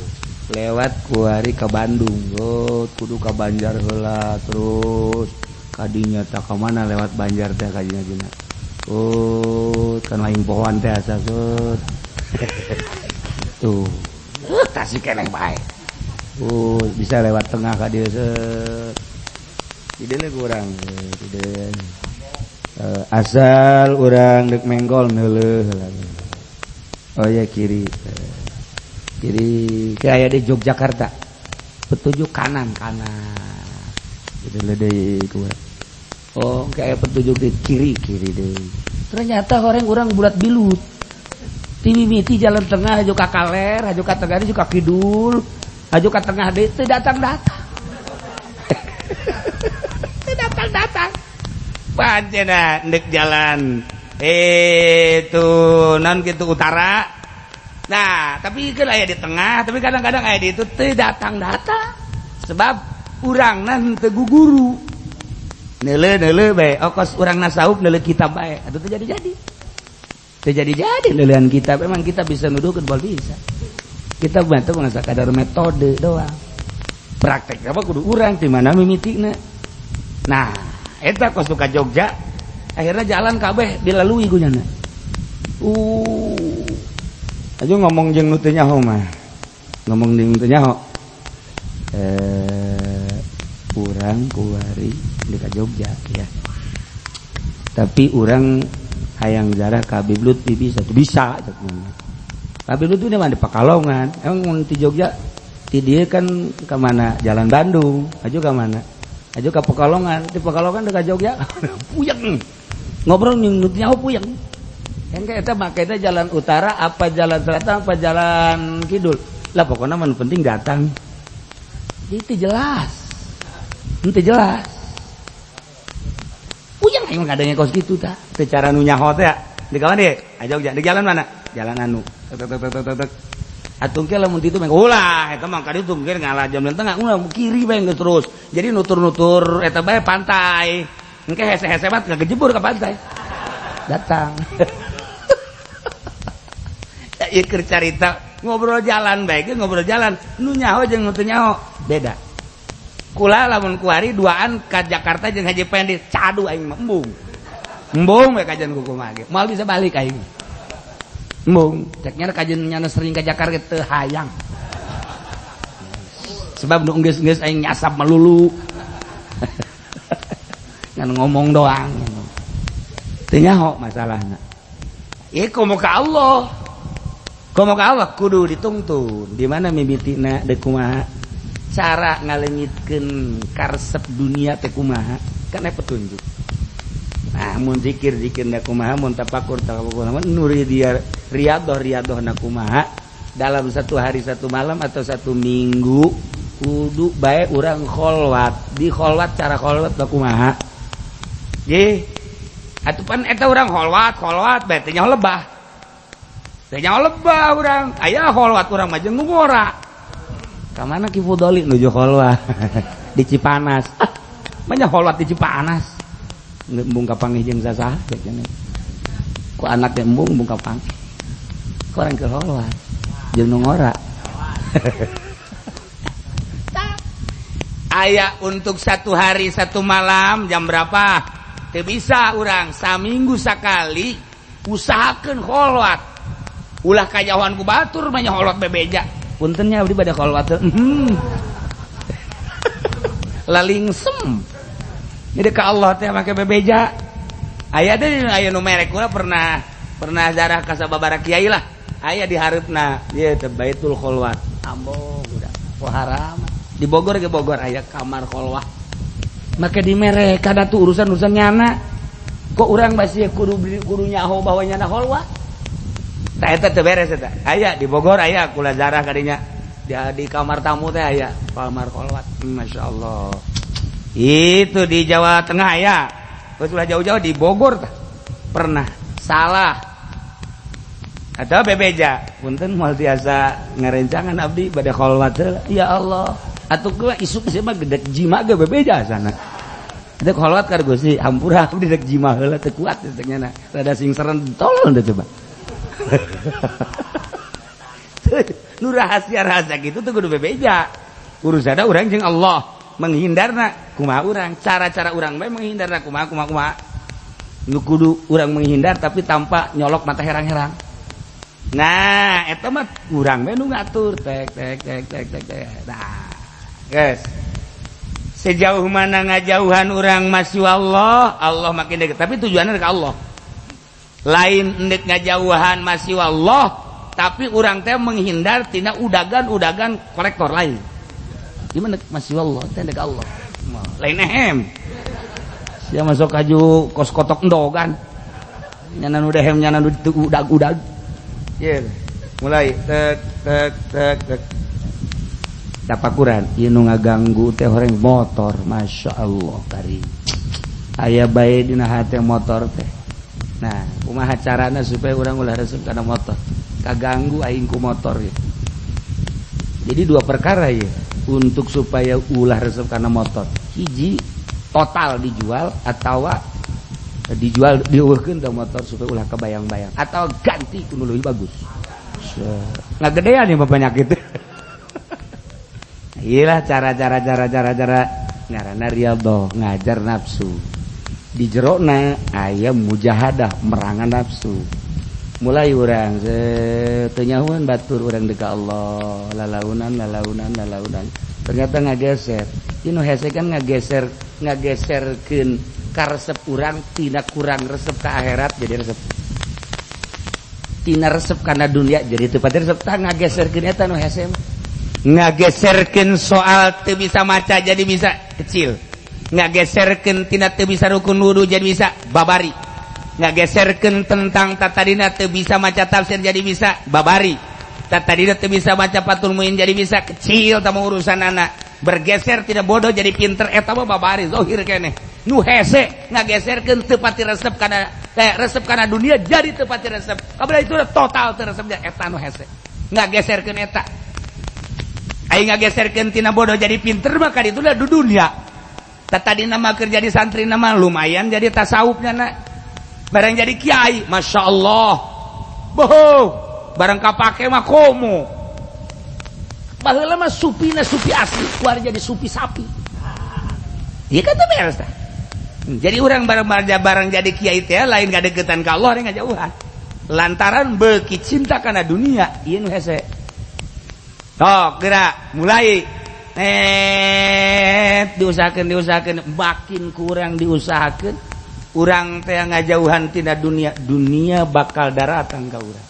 lewat kuari ke Bandung, oh kudu ke Banjar heula terus kadinya tak ka mana lewat Banjar teh kadinya dina. Oh, kan lain pohon teh asa sut. Tuh, tasik keneh bae. Oh, bisa lewat tengah ka dieu set. Di dieu kurang, di dieu. Asal urang deuk menggol neuleuh heula. Oh ya kiri. Kiri kayak di Yogyakarta. Petunjuk kanan kanan. Gitu deui kurang. Oh, kayak petunjuk di kiri kiri deh. Ternyata orang bulat bilut. Timimiti jalan tengah haju ka kaler, haju ka tengah haju ka kidul, haju ka tengah deui teu datang-datang. Teu datang-datang. Pancena ndek jalan itu non gitu utara. Nah, tapi kan aya di tengah, tapi kadang-kadang aya di itu teu datang-datang. Sebab urangna henteu guguru. Neuleuh-neuleuh bae, okos urang nasaup neuleuh kitab bae. Atuh teu jadi-jadi. Teu jadi-jadi neuleuhan kitab, emang kita bisa nuduhkeun bal bisa. Kita bantu mah sakadar metode doang. Praktek apa kudu urang di mana mimitina. Nah, eta kos ka Jogja akhirnya jalan kabeh dilalui ku nyana. Aja ngomong jeung nu teu nyaho mah. Ngomong jeung nu teu nyaho. Urang kuari di ka Jogja ya. Tapi urang hayang jarah ka Habib Lutfi bisa tuh bisa cek mana. Habib Lutfi mah di Pekalongan. Emang mun ti Jogja ti dieu kan ka mana? Jalan Bandung, aju ka mana? Aju ka Pekalongan, di Pekalongan dekat Jogja. Puyeng. Ngobrol jeung nu nyaho puyeng. Kan eta makena jalan utara apa jalan selatan apa jalan kidul. Lah pokoknya mah penting datang. Itu jelas. Itu jelas. Puyeng aing kadangnya kos kitu tah. Teu cara nu nyaho teh di kawan deui? Jogja di jalan mana? Jalan anu. Tek tek tek tek. Atuh ke lamun ditu mah ulah eta mah ka ditu mungkin ngalah jam tengah ulah kiri bae geus terus. Jadi nutur-nutur eta bae pantai. Engke hese-hese bat ngagejebur ka pantai. Datang. Ya ieu keur carita ngobrol jalan bae ge ngobrol jalan nu nyaho jeung nu teu nyaho beda. Kula lamun kuari duaan ka Jakarta jeung Haji Pendi cadu aing mah embung. Embung we kajian ku kumaha ge. Moal bisa balik aing. Embung, ceknya kajian nyana sering ka Jakarta teu hayang. Sebab nu geus-geus aing nyasap melulu. Ngan ngomong doang. Teu nyaho masalahna. Ieu komo ka Allah. Komo ka Allah kudu ditungtun. Di mana mimitina deuk kumaha? Cara ngalengitkeun karesep dunia teh kumaha? Kan aya petunjuk. Nah, mun zikir-zikir na kumaha, mun tafakur tafakur nuri dia riadoh riadoh na kumaha dalam satu hari satu malam atau satu minggu kudu bae urang kholwat. Di kholwat cara kholwat na kumaha? Ye, atuh pan eta urang kholwat, kholwat bae teh nyaho lebah. Teh nyaho lebah urang. Aya kholwat urang mah jeung ngora. Ka mana Ki Fudoli nuju kholwat di Cipanas. Ah, banyak kholwat di Cipanas. Embung kapanggih jeung sasaha ku anak teh embung embung kapanggih. Ku orang ke kholwat jeung nu ngora. Aya untuk satu hari satu malam jam berapa? Teu bisa urang saminggu sakali usahakeun kholwat. Ulah kajauhan ku batur mah nya kholwat bebeja. Puntennya abdi bade kholwat. Lalingsem. Jadi ke Allah teh make bebeja. Aya teh, aya nu merek. Kula pernah pernah zarah ka sababaraha kiai lah. Aya di hareupna ieu teh Baitul Kholwat. Ambo udah haram. Di Bogor ke Bogor aya kamar kholwah. Make di merek kada tuh urusan-urusan nyana. Kok urang masih kudu kudu nyaho bahwa nyana kholwah? Tah, eta teu beres eta. Aya di Bogor, aya kula zarah kadinya. Di kamar tamu teh aya kamar kholwat. Masya Allah. Itu di Jawa Tengah ya. Sudah jauh-jauh di Bogor tah. Pernah salah atau bebeja, punten, moal tiasa ngarencangan abdi bade kholwat. Ya Allah, atuh gua isuk sih mah gedek jima ge bebeja sana. Dek kholwat kar Gusti, hampura, abdi dek jima heula teu kuat teh nya, rada sing seren, tolong deh coba. Nu rahasia-rahasia gitu tuh kudu bebeja. Urusanna urang jeung Allah, menghindarna kumaha urang, cara-cara urang bae menghindarna kumaha kumaha kumaha. Nu kudu urang menghindar tapi tanpa nyolok mata herang-herang. Nah, eta mah urang bae nu ngatur, tek tek tek tek tek tek. Nah, guys. Sejauh mana ngajauhan urang masya Allah, Allah makin dekat. Tapi tujuannya ke Allah. Lain endek ngajauhan masya Allah, tapi urang teh menghindar tina udagan-udagan kolektor lain. Gimana masya Allah teh dek Allah. Lain ehem. Sia masuk kaju kos kotok endogan. Nyana nu dehem, nyana nu udag-udag. Ye. Mulai tek tek tek tek. Tapakuran ieu nu ngaganggu teh horeng motor, Masya Allah kari. Aya bae dina hate motor teh. Nah, kumaha carana supaya urang ulah resep kana motor? Kaganggu aing ku motor ya. Jadi dua perkara ya untuk supaya ulah resep karena motor. Hiji, total dijual atau dijual, dieuweuhkeun teh motor supaya ulah kebayang-bayang, atau ganti ku nu leuwih bagus. Ngagedean ya penyakit. Iyalah, cara-cara cara-cara cara ngaranna riyadhah, ngajar nafsu. Di jerona aya mujahadah, merangan nafsu. Mulai urang teu nyahuan batur, urang deuk Allah, lalaunan lalaunan lalaunan. Ternyata ngageser. Ieu nu hese kan ngageser, ngageserkeun karesep urang tina kurang resep ka akhirat jadi resep. Tina resep kana dunia jadi teu pati resep. Tah, ngageserkeun eta nu hese mah. Ngageserkeun soal teu bisa maca jadi bisa kecil, ngageserkeun tina teu bisa rukun wudu jadi bisa babari, ngageserkeun tentang tatadina teu bisa maca tafsir jadi bisa babari, tatadina teu bisa maca Fathul Muin jadi bisa kecil. Tamu urusan anak bergeser tidak bodoh jadi pinter, eta mah babari zohir keneh. Nu hese ngageserkeun teu pati resep kana resep kana dunia jadi teu pati resep, kabeh itu total teu resepnya, eta nu hese ngageserkeun eta. Aing ngageserkeun tina bodoh jadi pinter mah itu udah di dunia. Tadi nama kerja di santri nama lumayan jadi tasawufnya nak. Barang jadi kiai, masya Allah. Boho, barang kapake mah komo. Baheula mah supina supi asli, keluar jadi supi sapi. Iya kan tuh beres tah. Jadi orang barang barang jadi kiai teh lain deketan ka Allah, ngajauhan. Lantaran beuki cinta kana dunia, ieu nu hese. Tok, gerak, mulai net diusahakan, diusahakan, makin kurang diusahakan urang teh ngajauhan tina dunia, dunia bakal daratang ka urang.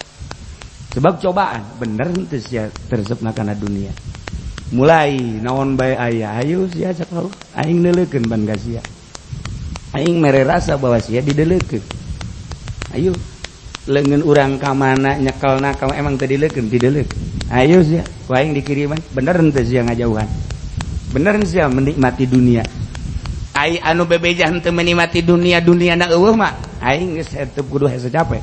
Sebab cobaan, bener henteu sia teresepna kana dunia. Mulai naon bae aya, ayo sia cek aing neuleukeun ban ka sia. Aing mere rasa bahwa sia dideulekeun. Ayo leungeun urang ka mana nyekelna ka emang teu dileukeun, dideulekeun. Ayo sia, ku aing dikiriman, bener henteu sia ngajauhan? Bener sia menikmati dunia? Ai anu bebeja henteu menikmati dunia, dunia na eueuh mah aing geus teu kudu hese capek.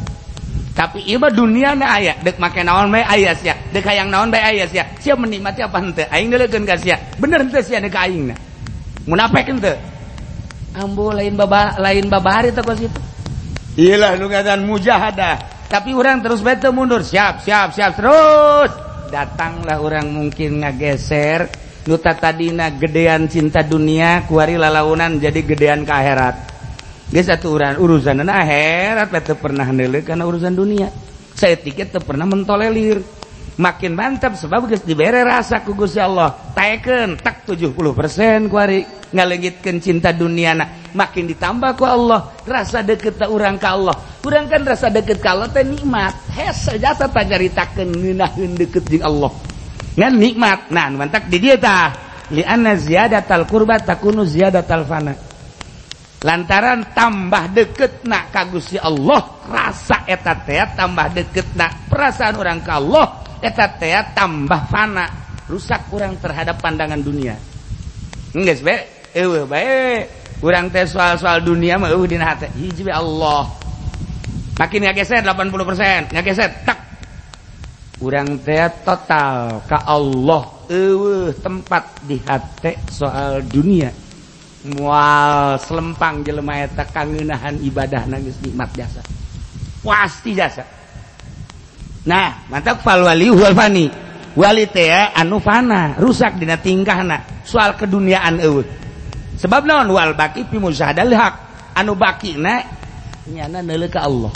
Tapi ieu mah dunia na aya, deuk make naon bae aya sia, deuk hayang naon bae aya sia. Sia menikmati apa henteu? Aing neuleukeun ka sia. Bener henteu sia deuk aing na? Munafik henteu? Ambo lain baba, lain babari teh kos itu. Iyalah nu ngaran mujahadah. Tapi orang terus bae teu mundur, siap siap siap terus. Datanglah orang mungkin ngageser nu tadina gedean cinta dunia, kuari lalaunan jadi gedean ke akhirat. Geus atuh urang urusan akhirat teu pernah neuleuh kana urusan dunia. Saya tiket teu pernah mentolelir. Makin mantap sebab geus dibere rasa ku Gusti Allah. Taekeun tak 70% kuari ngaleungitkeun cinta duniana. Makin ditambah ku Allah rasa deket ta urang ka Allah. Urang kan rasa deket ka Allah teh nikmat. Hese jasa ta nyaritakeun ngeunaheun deket jeung Allah. Ngan nikmat. Nah, mantak di dieu tah. Li anna ziyadatal qurba takunu ziyadatal fana. Lantaran tambah deket nak ka Gusti Allah, rasa eta teh tambah deket nak perasaan orang ka Allah eta teh tambah fana, rusak urang terhadap pandangan dunia. Geus bae, eueuh bae. Urang teh soal-soal dunia mah eueuh dina hate. Hiji bae Allah. Makin ngageser 80%, ngageser tak. Urang teh total ka Allah, eueuh tempat di hate soal dunia. Mual selempang jelema eta kangeunahan ibadah geus nikmat jasa. Pasti jasa. Nah, mantap fal wali wal fani. Wali teh anu fana, rusak dina tingkahna, soal keduniaan eueuh. Sebab naon wal baqi fi musyahadal haq. Anu baqina nyana neuleuh ka Allah.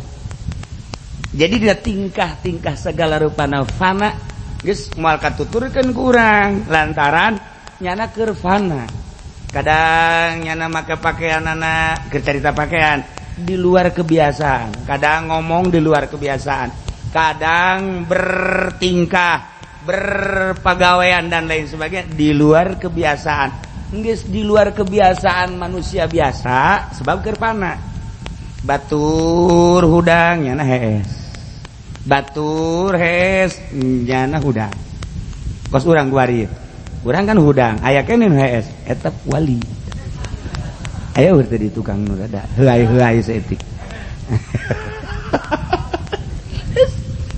Jadi dina tingkah-tingkah segala rupana fana geus moal katuturkeun ku urang lantaran nyana keur fana. Kadang nyana make pakaian anak keur carita pakaian di luar kebiasaan, kadang ngomong di luar kebiasaan, kadang bertingkah, berpegawaian dan lain sebagainya di luar kebiasaan. Geus di luar kebiasaan manusia biasa sebab keur fana. Batur hudang nyana hees. Batur hees nyana hudang. Kos urang kuari. Urang kan hudang, aya keneh nu hees, eta wali. Aya urang teh di tukang nu rada heuay-heuay saeutik.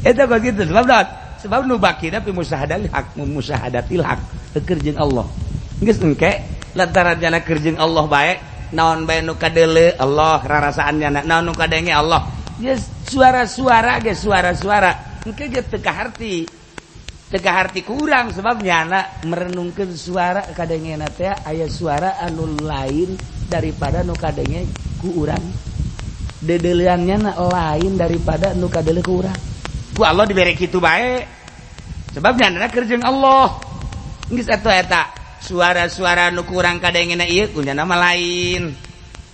Eta kok gitu sebab naon? Sebab nu bakina fi musyahadatil haq, musyahadatil haq, keur jeung Allah. Geus engke lantaran jana keur jeung Allah bae, naon bae nu kadeuleu Allah rarasaan nyana, naon nu kadenge Allah. Geus suara-suara ge suara-suara, engke ge teu kaharti. Teu kaharti kurang sebab nyana merenungkeun suara kadengena teh aya suara anu lain daripada nu kadenge ku urang. Dedeulean nyana lain daripada nu kadeuleu ku urang. Ku Allah dibere kitu bae. Sebab nyana keur jeung Allah. Geus atuh eta suara-suara nu kurang kadengena ieu ku nyana mah lain.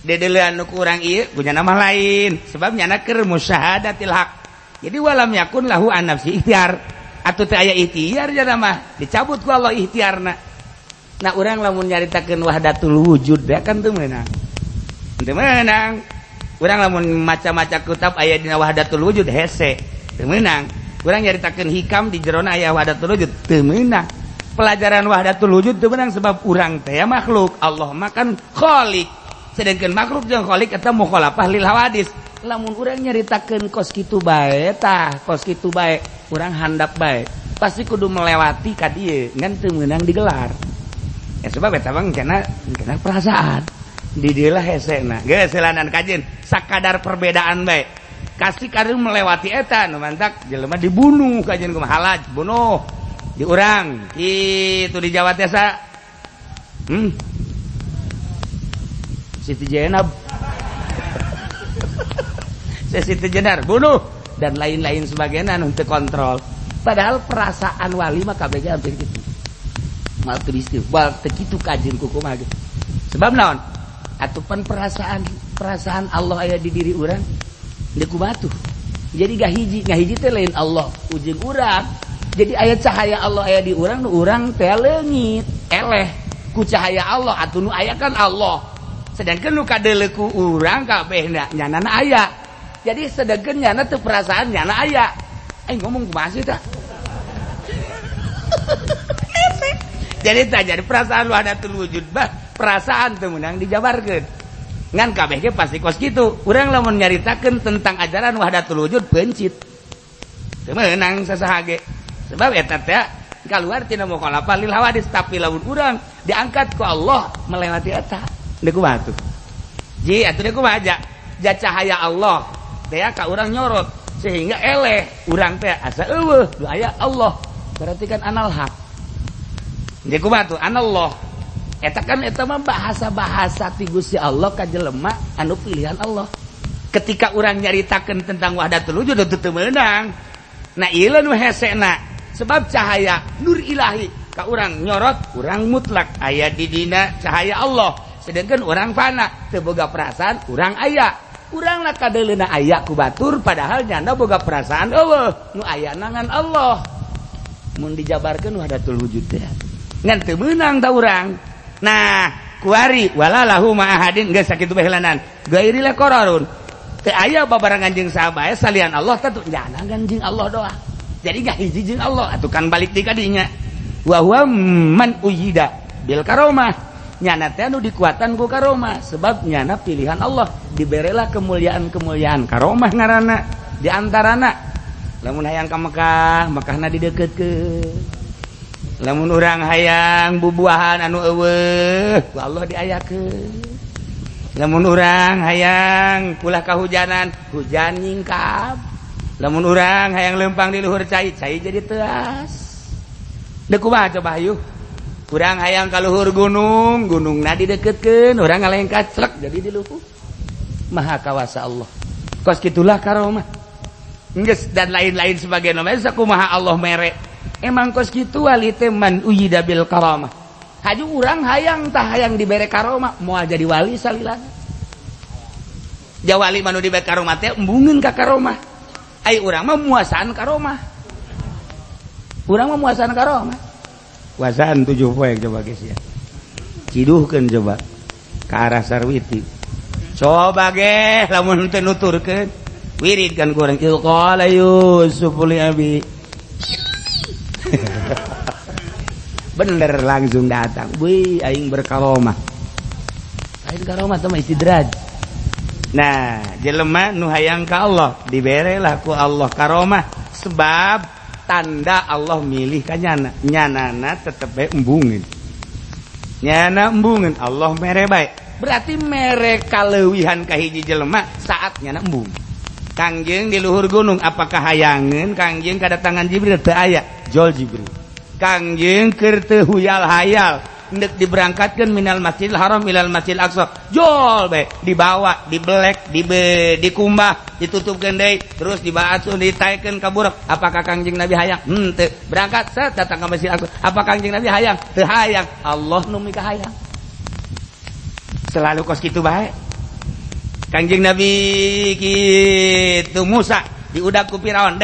Dedeulean nu kurang ieu ku nyana mah lain. Sebab nyana keur musyahadatil haq. Jadi walam yakun lahu an nafsi ikhtiar. Atuh teu aya ikhtiar jana mah dicabut ku Allah ikhtiarna. Nah urang lamun nyaritakeun wahdatul wujud ya kan teu meunang. Teu meunang. Urang lamun maca-maca kitab aya dina wahdatul wujud hese. Teu meunang. Urang nyaritakeun hikam di jerona aya wahdatul wujud teu meunang. Pelajaran wahdatul wujud teu meunang sebab urang teh makhluk, Allah mah kan khalik. Sedangkan makhluk jeung khalik eta mukhalafah lil hawadis. Lamun urang nyaritakeun kos kitu bae tah, kos kitu bae, urang handap bae. Pasti kudu melewati ka dieu ngan teu meunang digelar. Ya sebab eta mah kena kena perasaan. Di dieu lah hesena. Geus selanan kajeun sakadar perbedaan bae. Kasih kadang melewati eta nu mantak jelema dibunuh kajeun kumaha halaj bunuh. Di urang kitu di Jawa teh sa. Siti Jenab. Siti Jenar bunuh dan lain-lain sebagainya anu teu kontrol. Padahal perasaan wali mah kabeh hampir kitu. Mal teu istighfar teu kitu kajeun ku kumaha ge. Sebab naon? Atupan perasaan perasaan Allah aya di diri urang deui ku batu. Jadi gahiji teh lain Allah ujung urang. Jadi aya cahaya Allah aya di urang nu urang teh leungit, eleh ku cahaya Allah atuh nu aya kan Allah. Sedangkan nu kadeuleu ku urang kabeh nyanana aya. Jadi sedangkan nyana teu perasaan nyana aya. Aing ngomong kumaha sih tah? Jadi tah jadi perasaan wahdatul wujud bah perasaan teu meunang dijabarkeun. Ngan kabeh ge pasti kos kitu. Urang lamun nyaritakeun tentang ajaran wahdatul wujud peuncit. Teu meunang sasaha ge. Sebab eta teh kaluar tina mukhalafah lil hawadis, tapi lamun urang diangkat ku Allah melewati eta. Deui kumaha tuh? Ji atuh deui kumaha ja? Ja cahaya Allah teh ka urang nyorot sehingga eleh urang teh asa eueuh du aya Allah. Berarti kan anal haq. Jadi kumaha tuh? Anallah. Eta kan eta mah bahasa-bahasa ti Gusti Allah ka jelema anu pilihan Allah. Ketika urang nyaritakeun tentang wahdatul wujud teu meunang. Nah ieu nu hesena. Sebab cahaya nur ilahi ka urang nyorot, urang mutlak aya di dina cahaya Allah. Sedangkan urang fana, teu boga perasaan, urang aya. Urang lah kadeleuna aya ku batur, padahal nyana boga perasaan eueuh. Nu aya ngan Allah. Mun dijabarkeun wahdatul wujud teh. Ngan teu meunang ta urang. Nah, kuari wala lahu ma ahadin geus sakitu bae helanan. Gairil qararun. Teu aya babarengan jeung saha bae salian Allah teh nyana ngan jeung Allah doang. Jadi gak hiji jeung Allah atuh kan balik di kadinya. Wa huwa man uyida bil karomah. Nyana teh anu dikuatan ku karomah sebab nyana pilihan Allah, diberelah kemuliaan-kemuliaan karomah ngaranna di antarana lamun hayang ka Mekah, Mekahna dideukeutkeun. Lamun urang hayang bubuahan anu eueuh ku Allah diayakeun. Lamun urang hayang ulah kahujanan, hujan nyingkap. Lamun urang hayang lempang di luhur cai, cai jadi teas. Deuk kumaha coba hayu? Urang hayang ka luhur gunung, gunungna dideukeutkeun, urang ngalengkat celek jadi di luhur. Maha kawasa Allah. Kos kitulah karomah. Geus dan lain-lain sebagainya. Sakumaha Allah mere. Emang kos kitu wali teh man uyida bil karamah. Haju urang hayang tah hayang dibere karomah, moal jadi wali salilana. Jawali manu dibere karomah teh embungeun ka karomah. Ai urang mah muasaan karomah. Urang mah muasaan karomah. Puasaan 7 poe coba guys ya. Ciduhkeun coba ke arah Sarwiti. Coba ge lamun teu nuturkeun wirid kan kurang il qala Yusuf li abi. Bener langsung datang. Wih aing berkaromah. Aing karomah teh mah istidraj. Nah, jelema nu hayang ka Allah diberelah ku Allah karomah sebab tanda Allah milih ka nyana. Nyanana tetep bae embungeun. Nyana embungeun Allah mere bae. Berarti mere kaleuwihan ka hiji jelema saat nyana embung. Kangjeng di luhur gunung apakah hayangeun Kangjeng kadatangan Jibril teu aya jol Jibril. Kangjeng keur teu huyal hayal ndek diberangkatkeun minal Masjidil Haram ilal Masjidil Aqsa jol bae dibawa dibelek dikumbah ditutupkeun deui terus dibaatun ditaekeun ka burak. Apakah Kangjeng Nabi hayang? Henteu. Berangkat set datang ka Masjidil Aqsa. Apa Kangjeng Nabi hayang? Teu hayang. Allah nu mika hayang. Selalu kos kitu bae. Kangjeng Nabi kitu Musa diudak ku Firaun.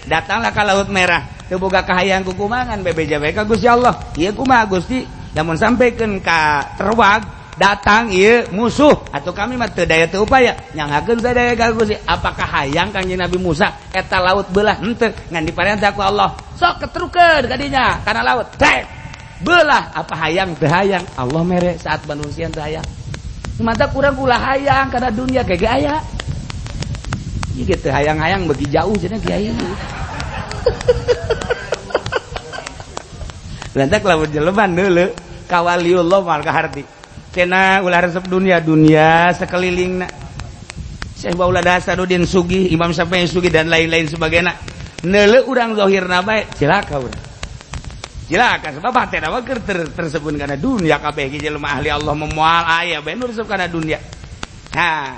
Datanglah ka Laut Merah. Teu boga kahayang kukumangan bebeja bae ka Gusti Allah. Ieu kumaha Gusti? Lamun sampaikan ka terwag datang ieu musuh atau kami mah teu daya teu upaya nyanghakeun sadaya ka Gusti. Apakah hayang Kangjeng Nabi Musa eta laut belah? Henteu. Ngan diparentah ku Allah. Sok ketrukeun ka dinya kana laut. Dek. Belah apa hayang teu hayang? Allah mere saat manusia teu hayang. Mata kurang ulah hayang karena dunia kayak aya. Ieu teu hayang-hayang bagi jauh cenah kiai. Lantak lamun jelema neuleuh ka waliullah moal kaharti. Cenah ulah resep dunia, dunia sekelilingna. Syekh Maulana Hasanuddin sugih, Imam Syafi'i sugih dan lain-lain sebagainya. Neuleuh urang zahirna bae cilaka urang. Cilaka sebab hatena mah keur tersebun kana dunia kabeh ge jelema ahli Allah memoal aya bae nu resep kana dunia. Nah,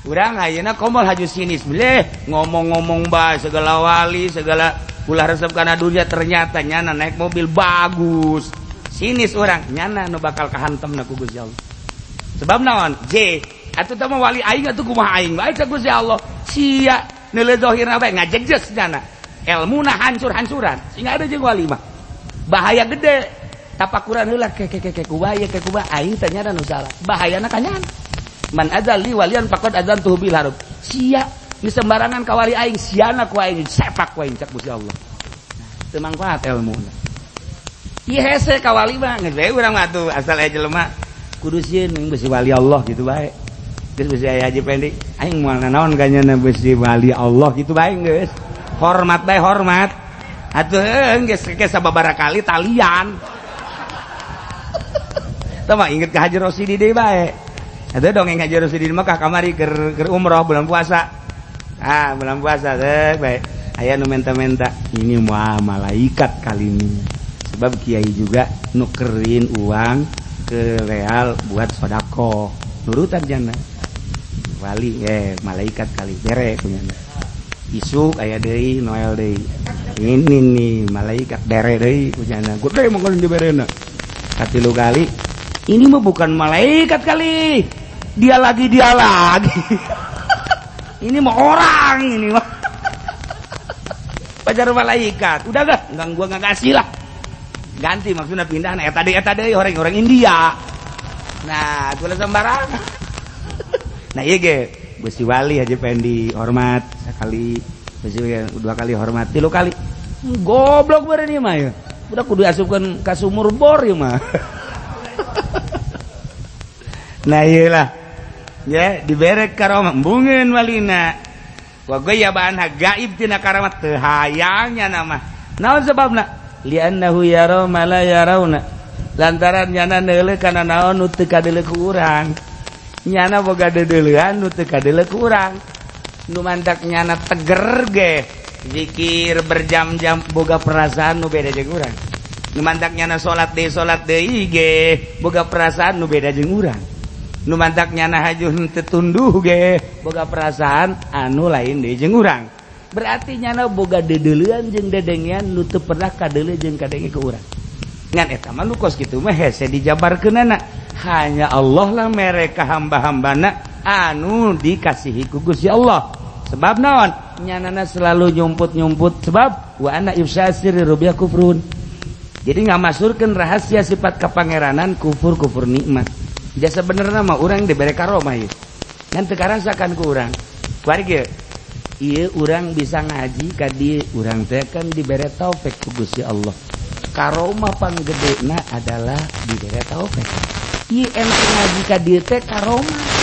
urang ayeuna komol haju sinis beleh ngomong-ngomong bae segala wali segala ulah resep kana dunia ternyata nyana naik mobil bagus. Sinis urang nyana nu bakal kahantemna ku Gusti Allah. Sebab naon? J atuh teh mah wali aing atuh kumaha aing bae ka Gusti Allah. Sia neuleuh zahirna bae ngajegjes nyana. Elmuna hancur-hancuran. Sehingga ada jeung wali mah. Bahaya gede. Tapakuran heula ke ke ke kumaha ke kumaha aing teh nyana nu salah. Bahayana ka nyana. Man adzal li walian faqad adzantuhu bil harb. Sia ni sembarangan ka wali aing siana ku aing sepak ku aing cak Gusti Allah. Nah, teu mangfaat elmuna. Ieu hese ka wali mah geus bae urang mah atuh asal aya jelema kudu sieun besi wali Allah gitu bae. Geus besi aya Haji Pendi aing moal nanaon ka nyana besi wali Allah gitu bae geus. Hormat bae hormat. Atuh geus geus sababaraha kali talian. Tah mah inget ka Haji Rosidi deui bae. Atuh dongeng Haji Rosidi mah ka kamari keur umroh bulan puasa. Ah, bulan puasa teh bae. Aya nu menta-menta, ini mah malaikat kali ini. Sebab kiai juga nukerin uang ke real buat sodako. Nurutan jana. Wali malaikat kali bere punya. Isuk aya deui Noel deui. Ini nih malaikat dere deui ku nyana. Gede mah diberena. Katilu kali. Ini mah bukan malaikat kali. Dia lagi, dia lagi. Ini mah orang ini mah. Pacar malaikat. Udah gak? Enggak, gua enggak kasih lah. Ganti maksudnya pindah nah eta deui orang-orang India. Nah, tulis sembarangan. Nah, ieu ge besi wali aja pengen dihormat sekali, besi dua kali hormat, tilu kali. Goblok beureun ieu mah ya. Udah kudu asupkeun ka sumur bor ieu mah. Nah, ieu lah. Ya, dibere karomah embungeun walina. Wa ghayyaba anha gaib tina karamat teu hayangnya nama. Naon sebabna? Li'annahu yara ma la yarawna. Lantaran nyana neuleuh kana naon nu teu kadeuleuh ku urang. Nyana boga deudeulean nu teu kadeuleuh ku urang. Nu mantak nyana teger ge zikir berjam-jam boga perasaan nu beda jeung urang. Nu mantak nyana salat deui ge boga perasaan nu beda jeung urang. Nu mantak nyana haju teu tunduh ge boga perasaan anu lain deui jeung urang. Berarti nyana boga deudeulean jeung dedengean nu teu pernah kadeuleuh jeung kadenge ku urang. Ngan eta mah nu kos kitu mah hese dijabarkeunana. Hanya Allah lah mereka hamba-hambana anu dikasihi ku Gusti Allah. Sebab naon? Nyanana selalu nyumput-nyumput sebab wa anna ifsya sirri rubiya kufrun. Jadi ngamasurkeun rahasia sifat kapangeranan kufur-kufur nikmat. Jasa benerna mah urang dibere karomah ieu. Ngan teu karasakan ku urang. Kuari ge ieu urang bisa ngaji ka dieu urang teh kan dibere taufik ku Gusti Allah. Karomah panggedena adalah dibere taufik. Ieu ente ngaji ka dieu teh karomah.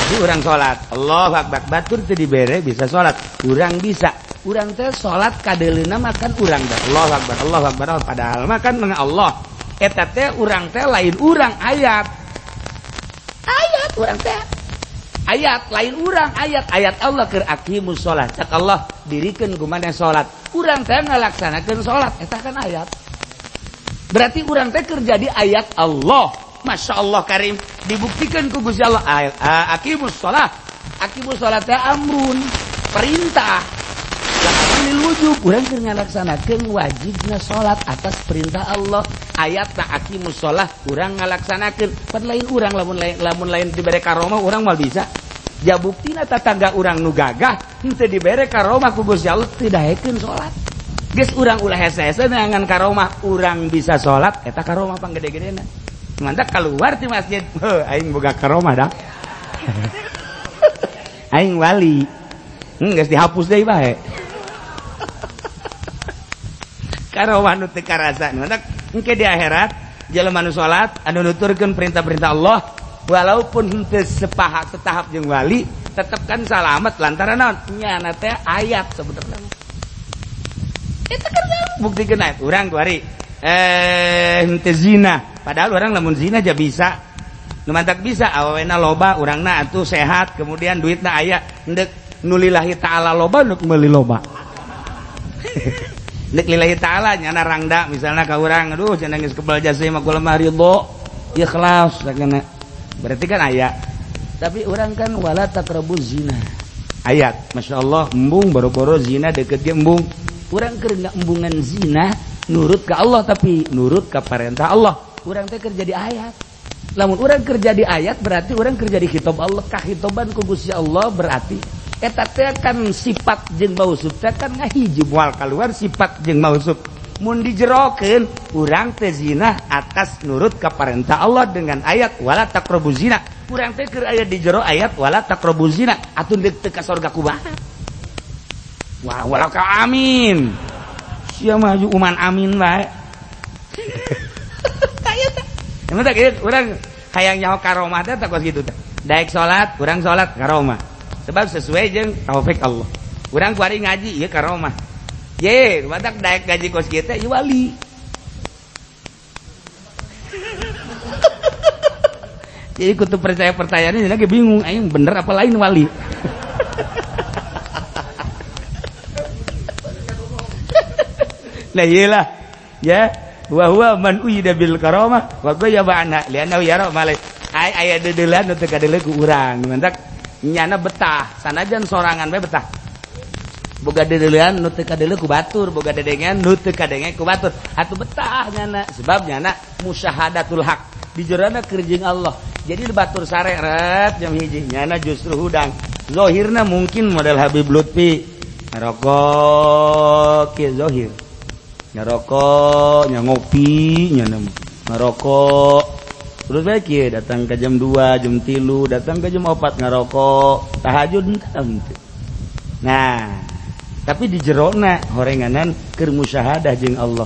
Jadi urang salat, Allahu akbar, batur teu dibere bisa salat, urang bisa. Urang teh salat kadeuleuna mah kan urang teh Allahu akbar, Allahu akbar, padahal mah kan mah Allah. Eta teh urang teh lain urang ayat. Ayat urang teh. Ayat lain urang ayat, ayat Allah keur aqimus shalah. Cak Allah dirikeun kumaha salat. Urang teh ngalaksanakeun salat, eta kan ayat. Berarti urang teh keur jadi ayat Allah. Masya Allah karim dibuktikan ku Gusti Allah aqimus shalah. Aqimus shalah teh amrun, perintah. Lil wujub urang keur ngalaksanakeun wajibna salat atas perintah Allah. Ayat ta aqimus shalah urang ngalaksanakeun. Pan lain urang lamun lain dibere karomah urang moal bisa. Ja buktina tatangga urang nu gagah henteu dibere karomah ku Gusti Allah teu daekeun salat. Geus urang ulah hese-hese neangan karomah, urang bisa salat eta karomah panggede-gedena. Mantap keluar di masjid, heuh aing boga karomah dah. Aing wali. Geus dihapus deui bae. Karomah nu teu karasa. Mantap engke di akhirat jelema nu salat anu nuturkeun perintah-perintah Allah walaupun henteu sepaha setahap jeung wali tetep kan salamet lantaran naon? Nyana teh ayat sebenarnya. Eta kan buktikeun ayat urang kuari henteu zina. Padahal orang lamun zina aja bisa. Nu mantak bisa awewena loba, urangna atuh sehat, kemudian duitna aya, endek nu lillahi ta'ala loba nu meuli loba. Endek lillahi ta'ala nyana rangda misalnya ka urang, aduh cenah geus kebal jasa mah kula mah ridho, ikhlas sakana. Berarti kan aya. Tapi urang kan wala taqrabuz zina. Ayat, Masya Allah, embung boro-boro zina deket ge embung. Urang keur embungan zina nurut ke Allah tapi nurut ke perintah Allah. Urang teh kerja di ayat. Lamun urang kerja di ayat berarti urang kerja di khitab Allah. Kahitoban ku Gusti Allah berarti eta teh kan sifat jeung mausuf teh kan ngahiji moal kaluar sifat jeung mausuf. Mun dijerokeun urang teh zina atas nurut ka perintah Allah dengan ayat wala taqrabuz zina. Urang teh keur aya di jero ayat wala taqrabuz zina atuh deuk teu ka sorga kumaha. Wah, wala ka amin. Sia mah uman amin bae. Emang tak gitu, urang hayang nyaho karomah teh tak kos kitu teh. Daek salat, urang salat karomah. Sebab sesuai jeung taufik Allah. Urang kuari ngaji ieu karomah. Ye, badak daek gaji kos kieu teh ieu wali. Jadi kutu percaya percayaannya lagi bingung, aing bener apa lain wali. Nah iyalah ya wa huwa man uyida bil karamah wa ghayyaba anha li'annahu yara ma la ai aya deudeulan nu teu kadeuleu ku urang mantak nyana betah sanajan sorangan bae betah. Boga deuleuan nu teu kadeuleu ku batur, boga dedengean nu teu kadenge ku batur. Atuh betah nyana, sebab nyana musyahadatul haq. Di jerona keur jeung Allah. Jadi batur sare ret jam 1 nyana justru hudang. Zohirna mungkin model Habib Lutfi ngerokok kieu zohir. Ngerokok, nya ngopi, nyana ngerokok. Terus bae kieu datang ke jam 2, jam 3, datang ke jam 4 ngerokok, tahajud henteu. Nah, tapi di jerona horenganan keur musyahadah jeung Allah.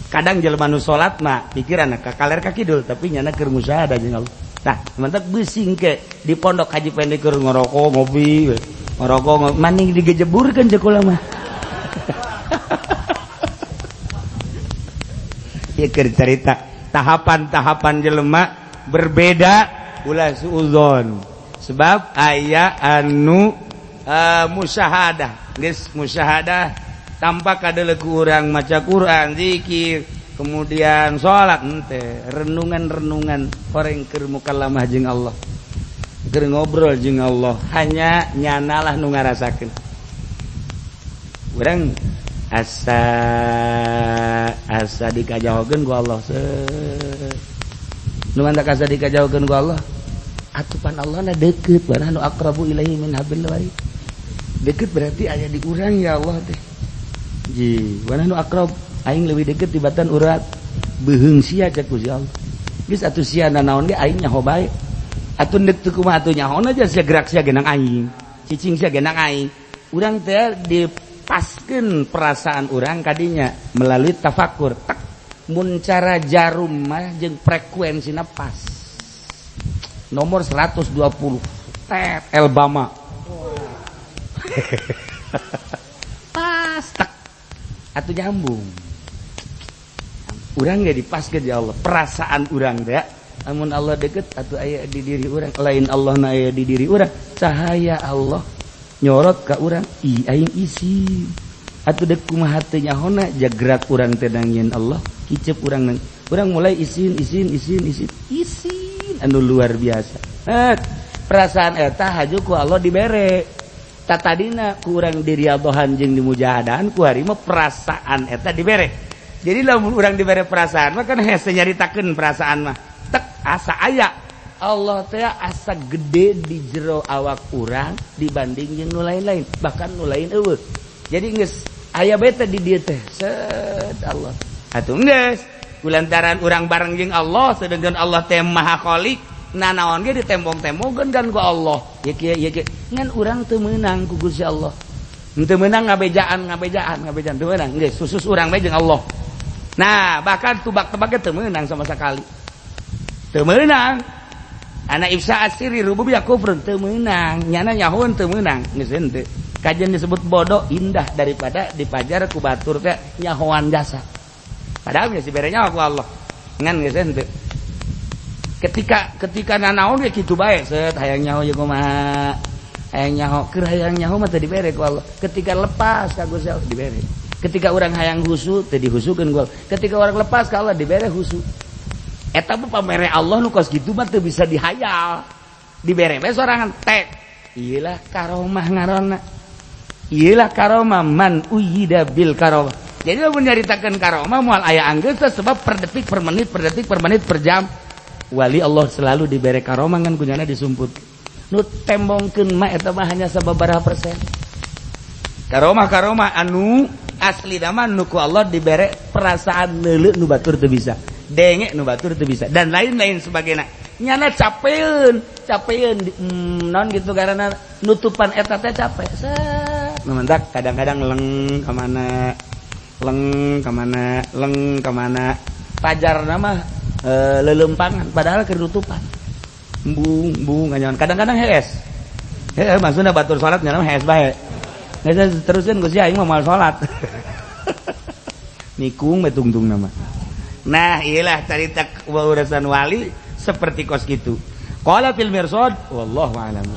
Kadang jelema nu salat mah pikiranna ka kaler ka kidul, tapi nyana keur musyahadah jeung Allah. Tah, mantap beusing ke di pondok Haji Pendek keur ngerokok, ngopi, ngerokok, maning digejeburkeun jeung kula mah. Ieu keur carita tahapan-tahapan jelema berbeda ulah suudzon. Sebab aya anu musyahadah. Geus musyahadah tanpa kadeuleu ku urang maca Quran, zikir, kemudian salat henteu, renungan-renungan horeng keur mukallamah jeung Allah. Keur ngobrol jeung Allah, hanya nyanalah nu ngarasakeun. Urang asa asa dikajahokeun ku Allah. Nu mantak asa dikajahokeun ku Allah, atupan Allah na deukeut, wa nahnu aqrabu ilaihi min hablil warid. Deket berarti aya di urang ya Allah teh. Ji, wa nahnu aqrab, aing leuwih deket tibatan urat beuheung sia cek Gusti Allah. Geus atuh sia nanaon ge aing nyaho bae. Atuh deuk teu kumaha atuh nyaho aja sia gerak sia genang aing. Cicing sia genang aing. Urang teh dipaskeun perasaan urang kadinya melalui tafakur. Tek mun cara jarum mah jeung frekuensina pas. Nomor 120. Tet Elbama. Pas tek atuh nyambung. Urang ge dipaskeun ya Allah, perasaan urang teh amun Allah deket atuh aya di diri urang, lain Allah na aya di diri urang, cahaya Allah nyorot ka urang, ih aing isi. Atuh deuk kumaha teu nyahona jagrak urang teh nangieun Allah, kicep urang nang. Urang mulai isin isin isin isin isin anu luar biasa. Perasaan eta haju ku Allah dibere. Tadina kurang diriadohan jeung dimujahadahan ku hari mah perasaan eta dibere. Jadi lamun urang dibere perasaan mah kan hese nyaritakeun perasaan mah. Tek asa aya Allah teh asa gede di jero awak urang dibanding jeung nu lain-lain, bahkan nu lain eueuh. Jadi geus aya bae teh di dieu teh. Set Allah. Atuh geus kulantaran urang bareng jeung Allah sedangkan Allah teh Maha Khalik. Nanaon ge ditembong-tembongkeun kan ku Allah. Ya kieu ya kieu. Ngan urang teu meunang ku Gusti Allah. Teu meunang ngabejaan ngabejaan ngabejaan teu meunang geus khusus urang bae jeung Allah. Nah, bahkan tubak-tebak ge teu meunang sama sekali. Teu meunang. Ana ifsa asiri rububiyah kufrun teu meunang, nyana nyahoeun teu meunang geus henteu. Kajian disebut bodoh indah daripada dipajar ku batur teh nyahoan jasa. Padahal geus dibere nyaho ku Allah. Ngan geus henteu. Ketika nanaon ge kitu bae set hayang nyaho ye kumaha hayang nyaho keur hayang nyaho mah teu dibere ku Allah. Ketika lepas ka Gusti Allah dibere. Ketika urang hayang husu teu dihusukeun ku Allah. Ketika urang lepas ka Allah dibere husu. Eta mah pamere Allah nu kos kitu mah teu bisa dihayal. Dibere bae sorangan tek. Ieulah karomah ngaranna. Ieulah karomah man uyida bil karomah. Jadi lamun nyaritakeun karomah moal aya anggeus sebab per detik per menit per detik per menit per jam wali Allah selalu dibere karomah ngan kunyana disumput. Nu tembongkeun mah eta mah hanya sababaraha persen. Karomah-karomah anu asli mah nu ku Allah dibere perasaan leuleuh nu batur teu bisa, denge nu batur teu bisa dan lain-lain sebagainya. Nyana capeun, capeun non gitu karena nutupan eta teh capek. Set, nu kadang-kadang leng ka mana, leng ka mana, leng ka mana. Pajarna mah lelempangan padahal kerutupan embung embung nganyawan kadang-kadang hees heeh maksudna batur salat nyawa hees bae geus terusin Gusti aing mah moal salat nikung bae tungtung nama. Nah iyalah carita urusan wali seperti kos gitu. Qala fil mirsad wallahu a'lam.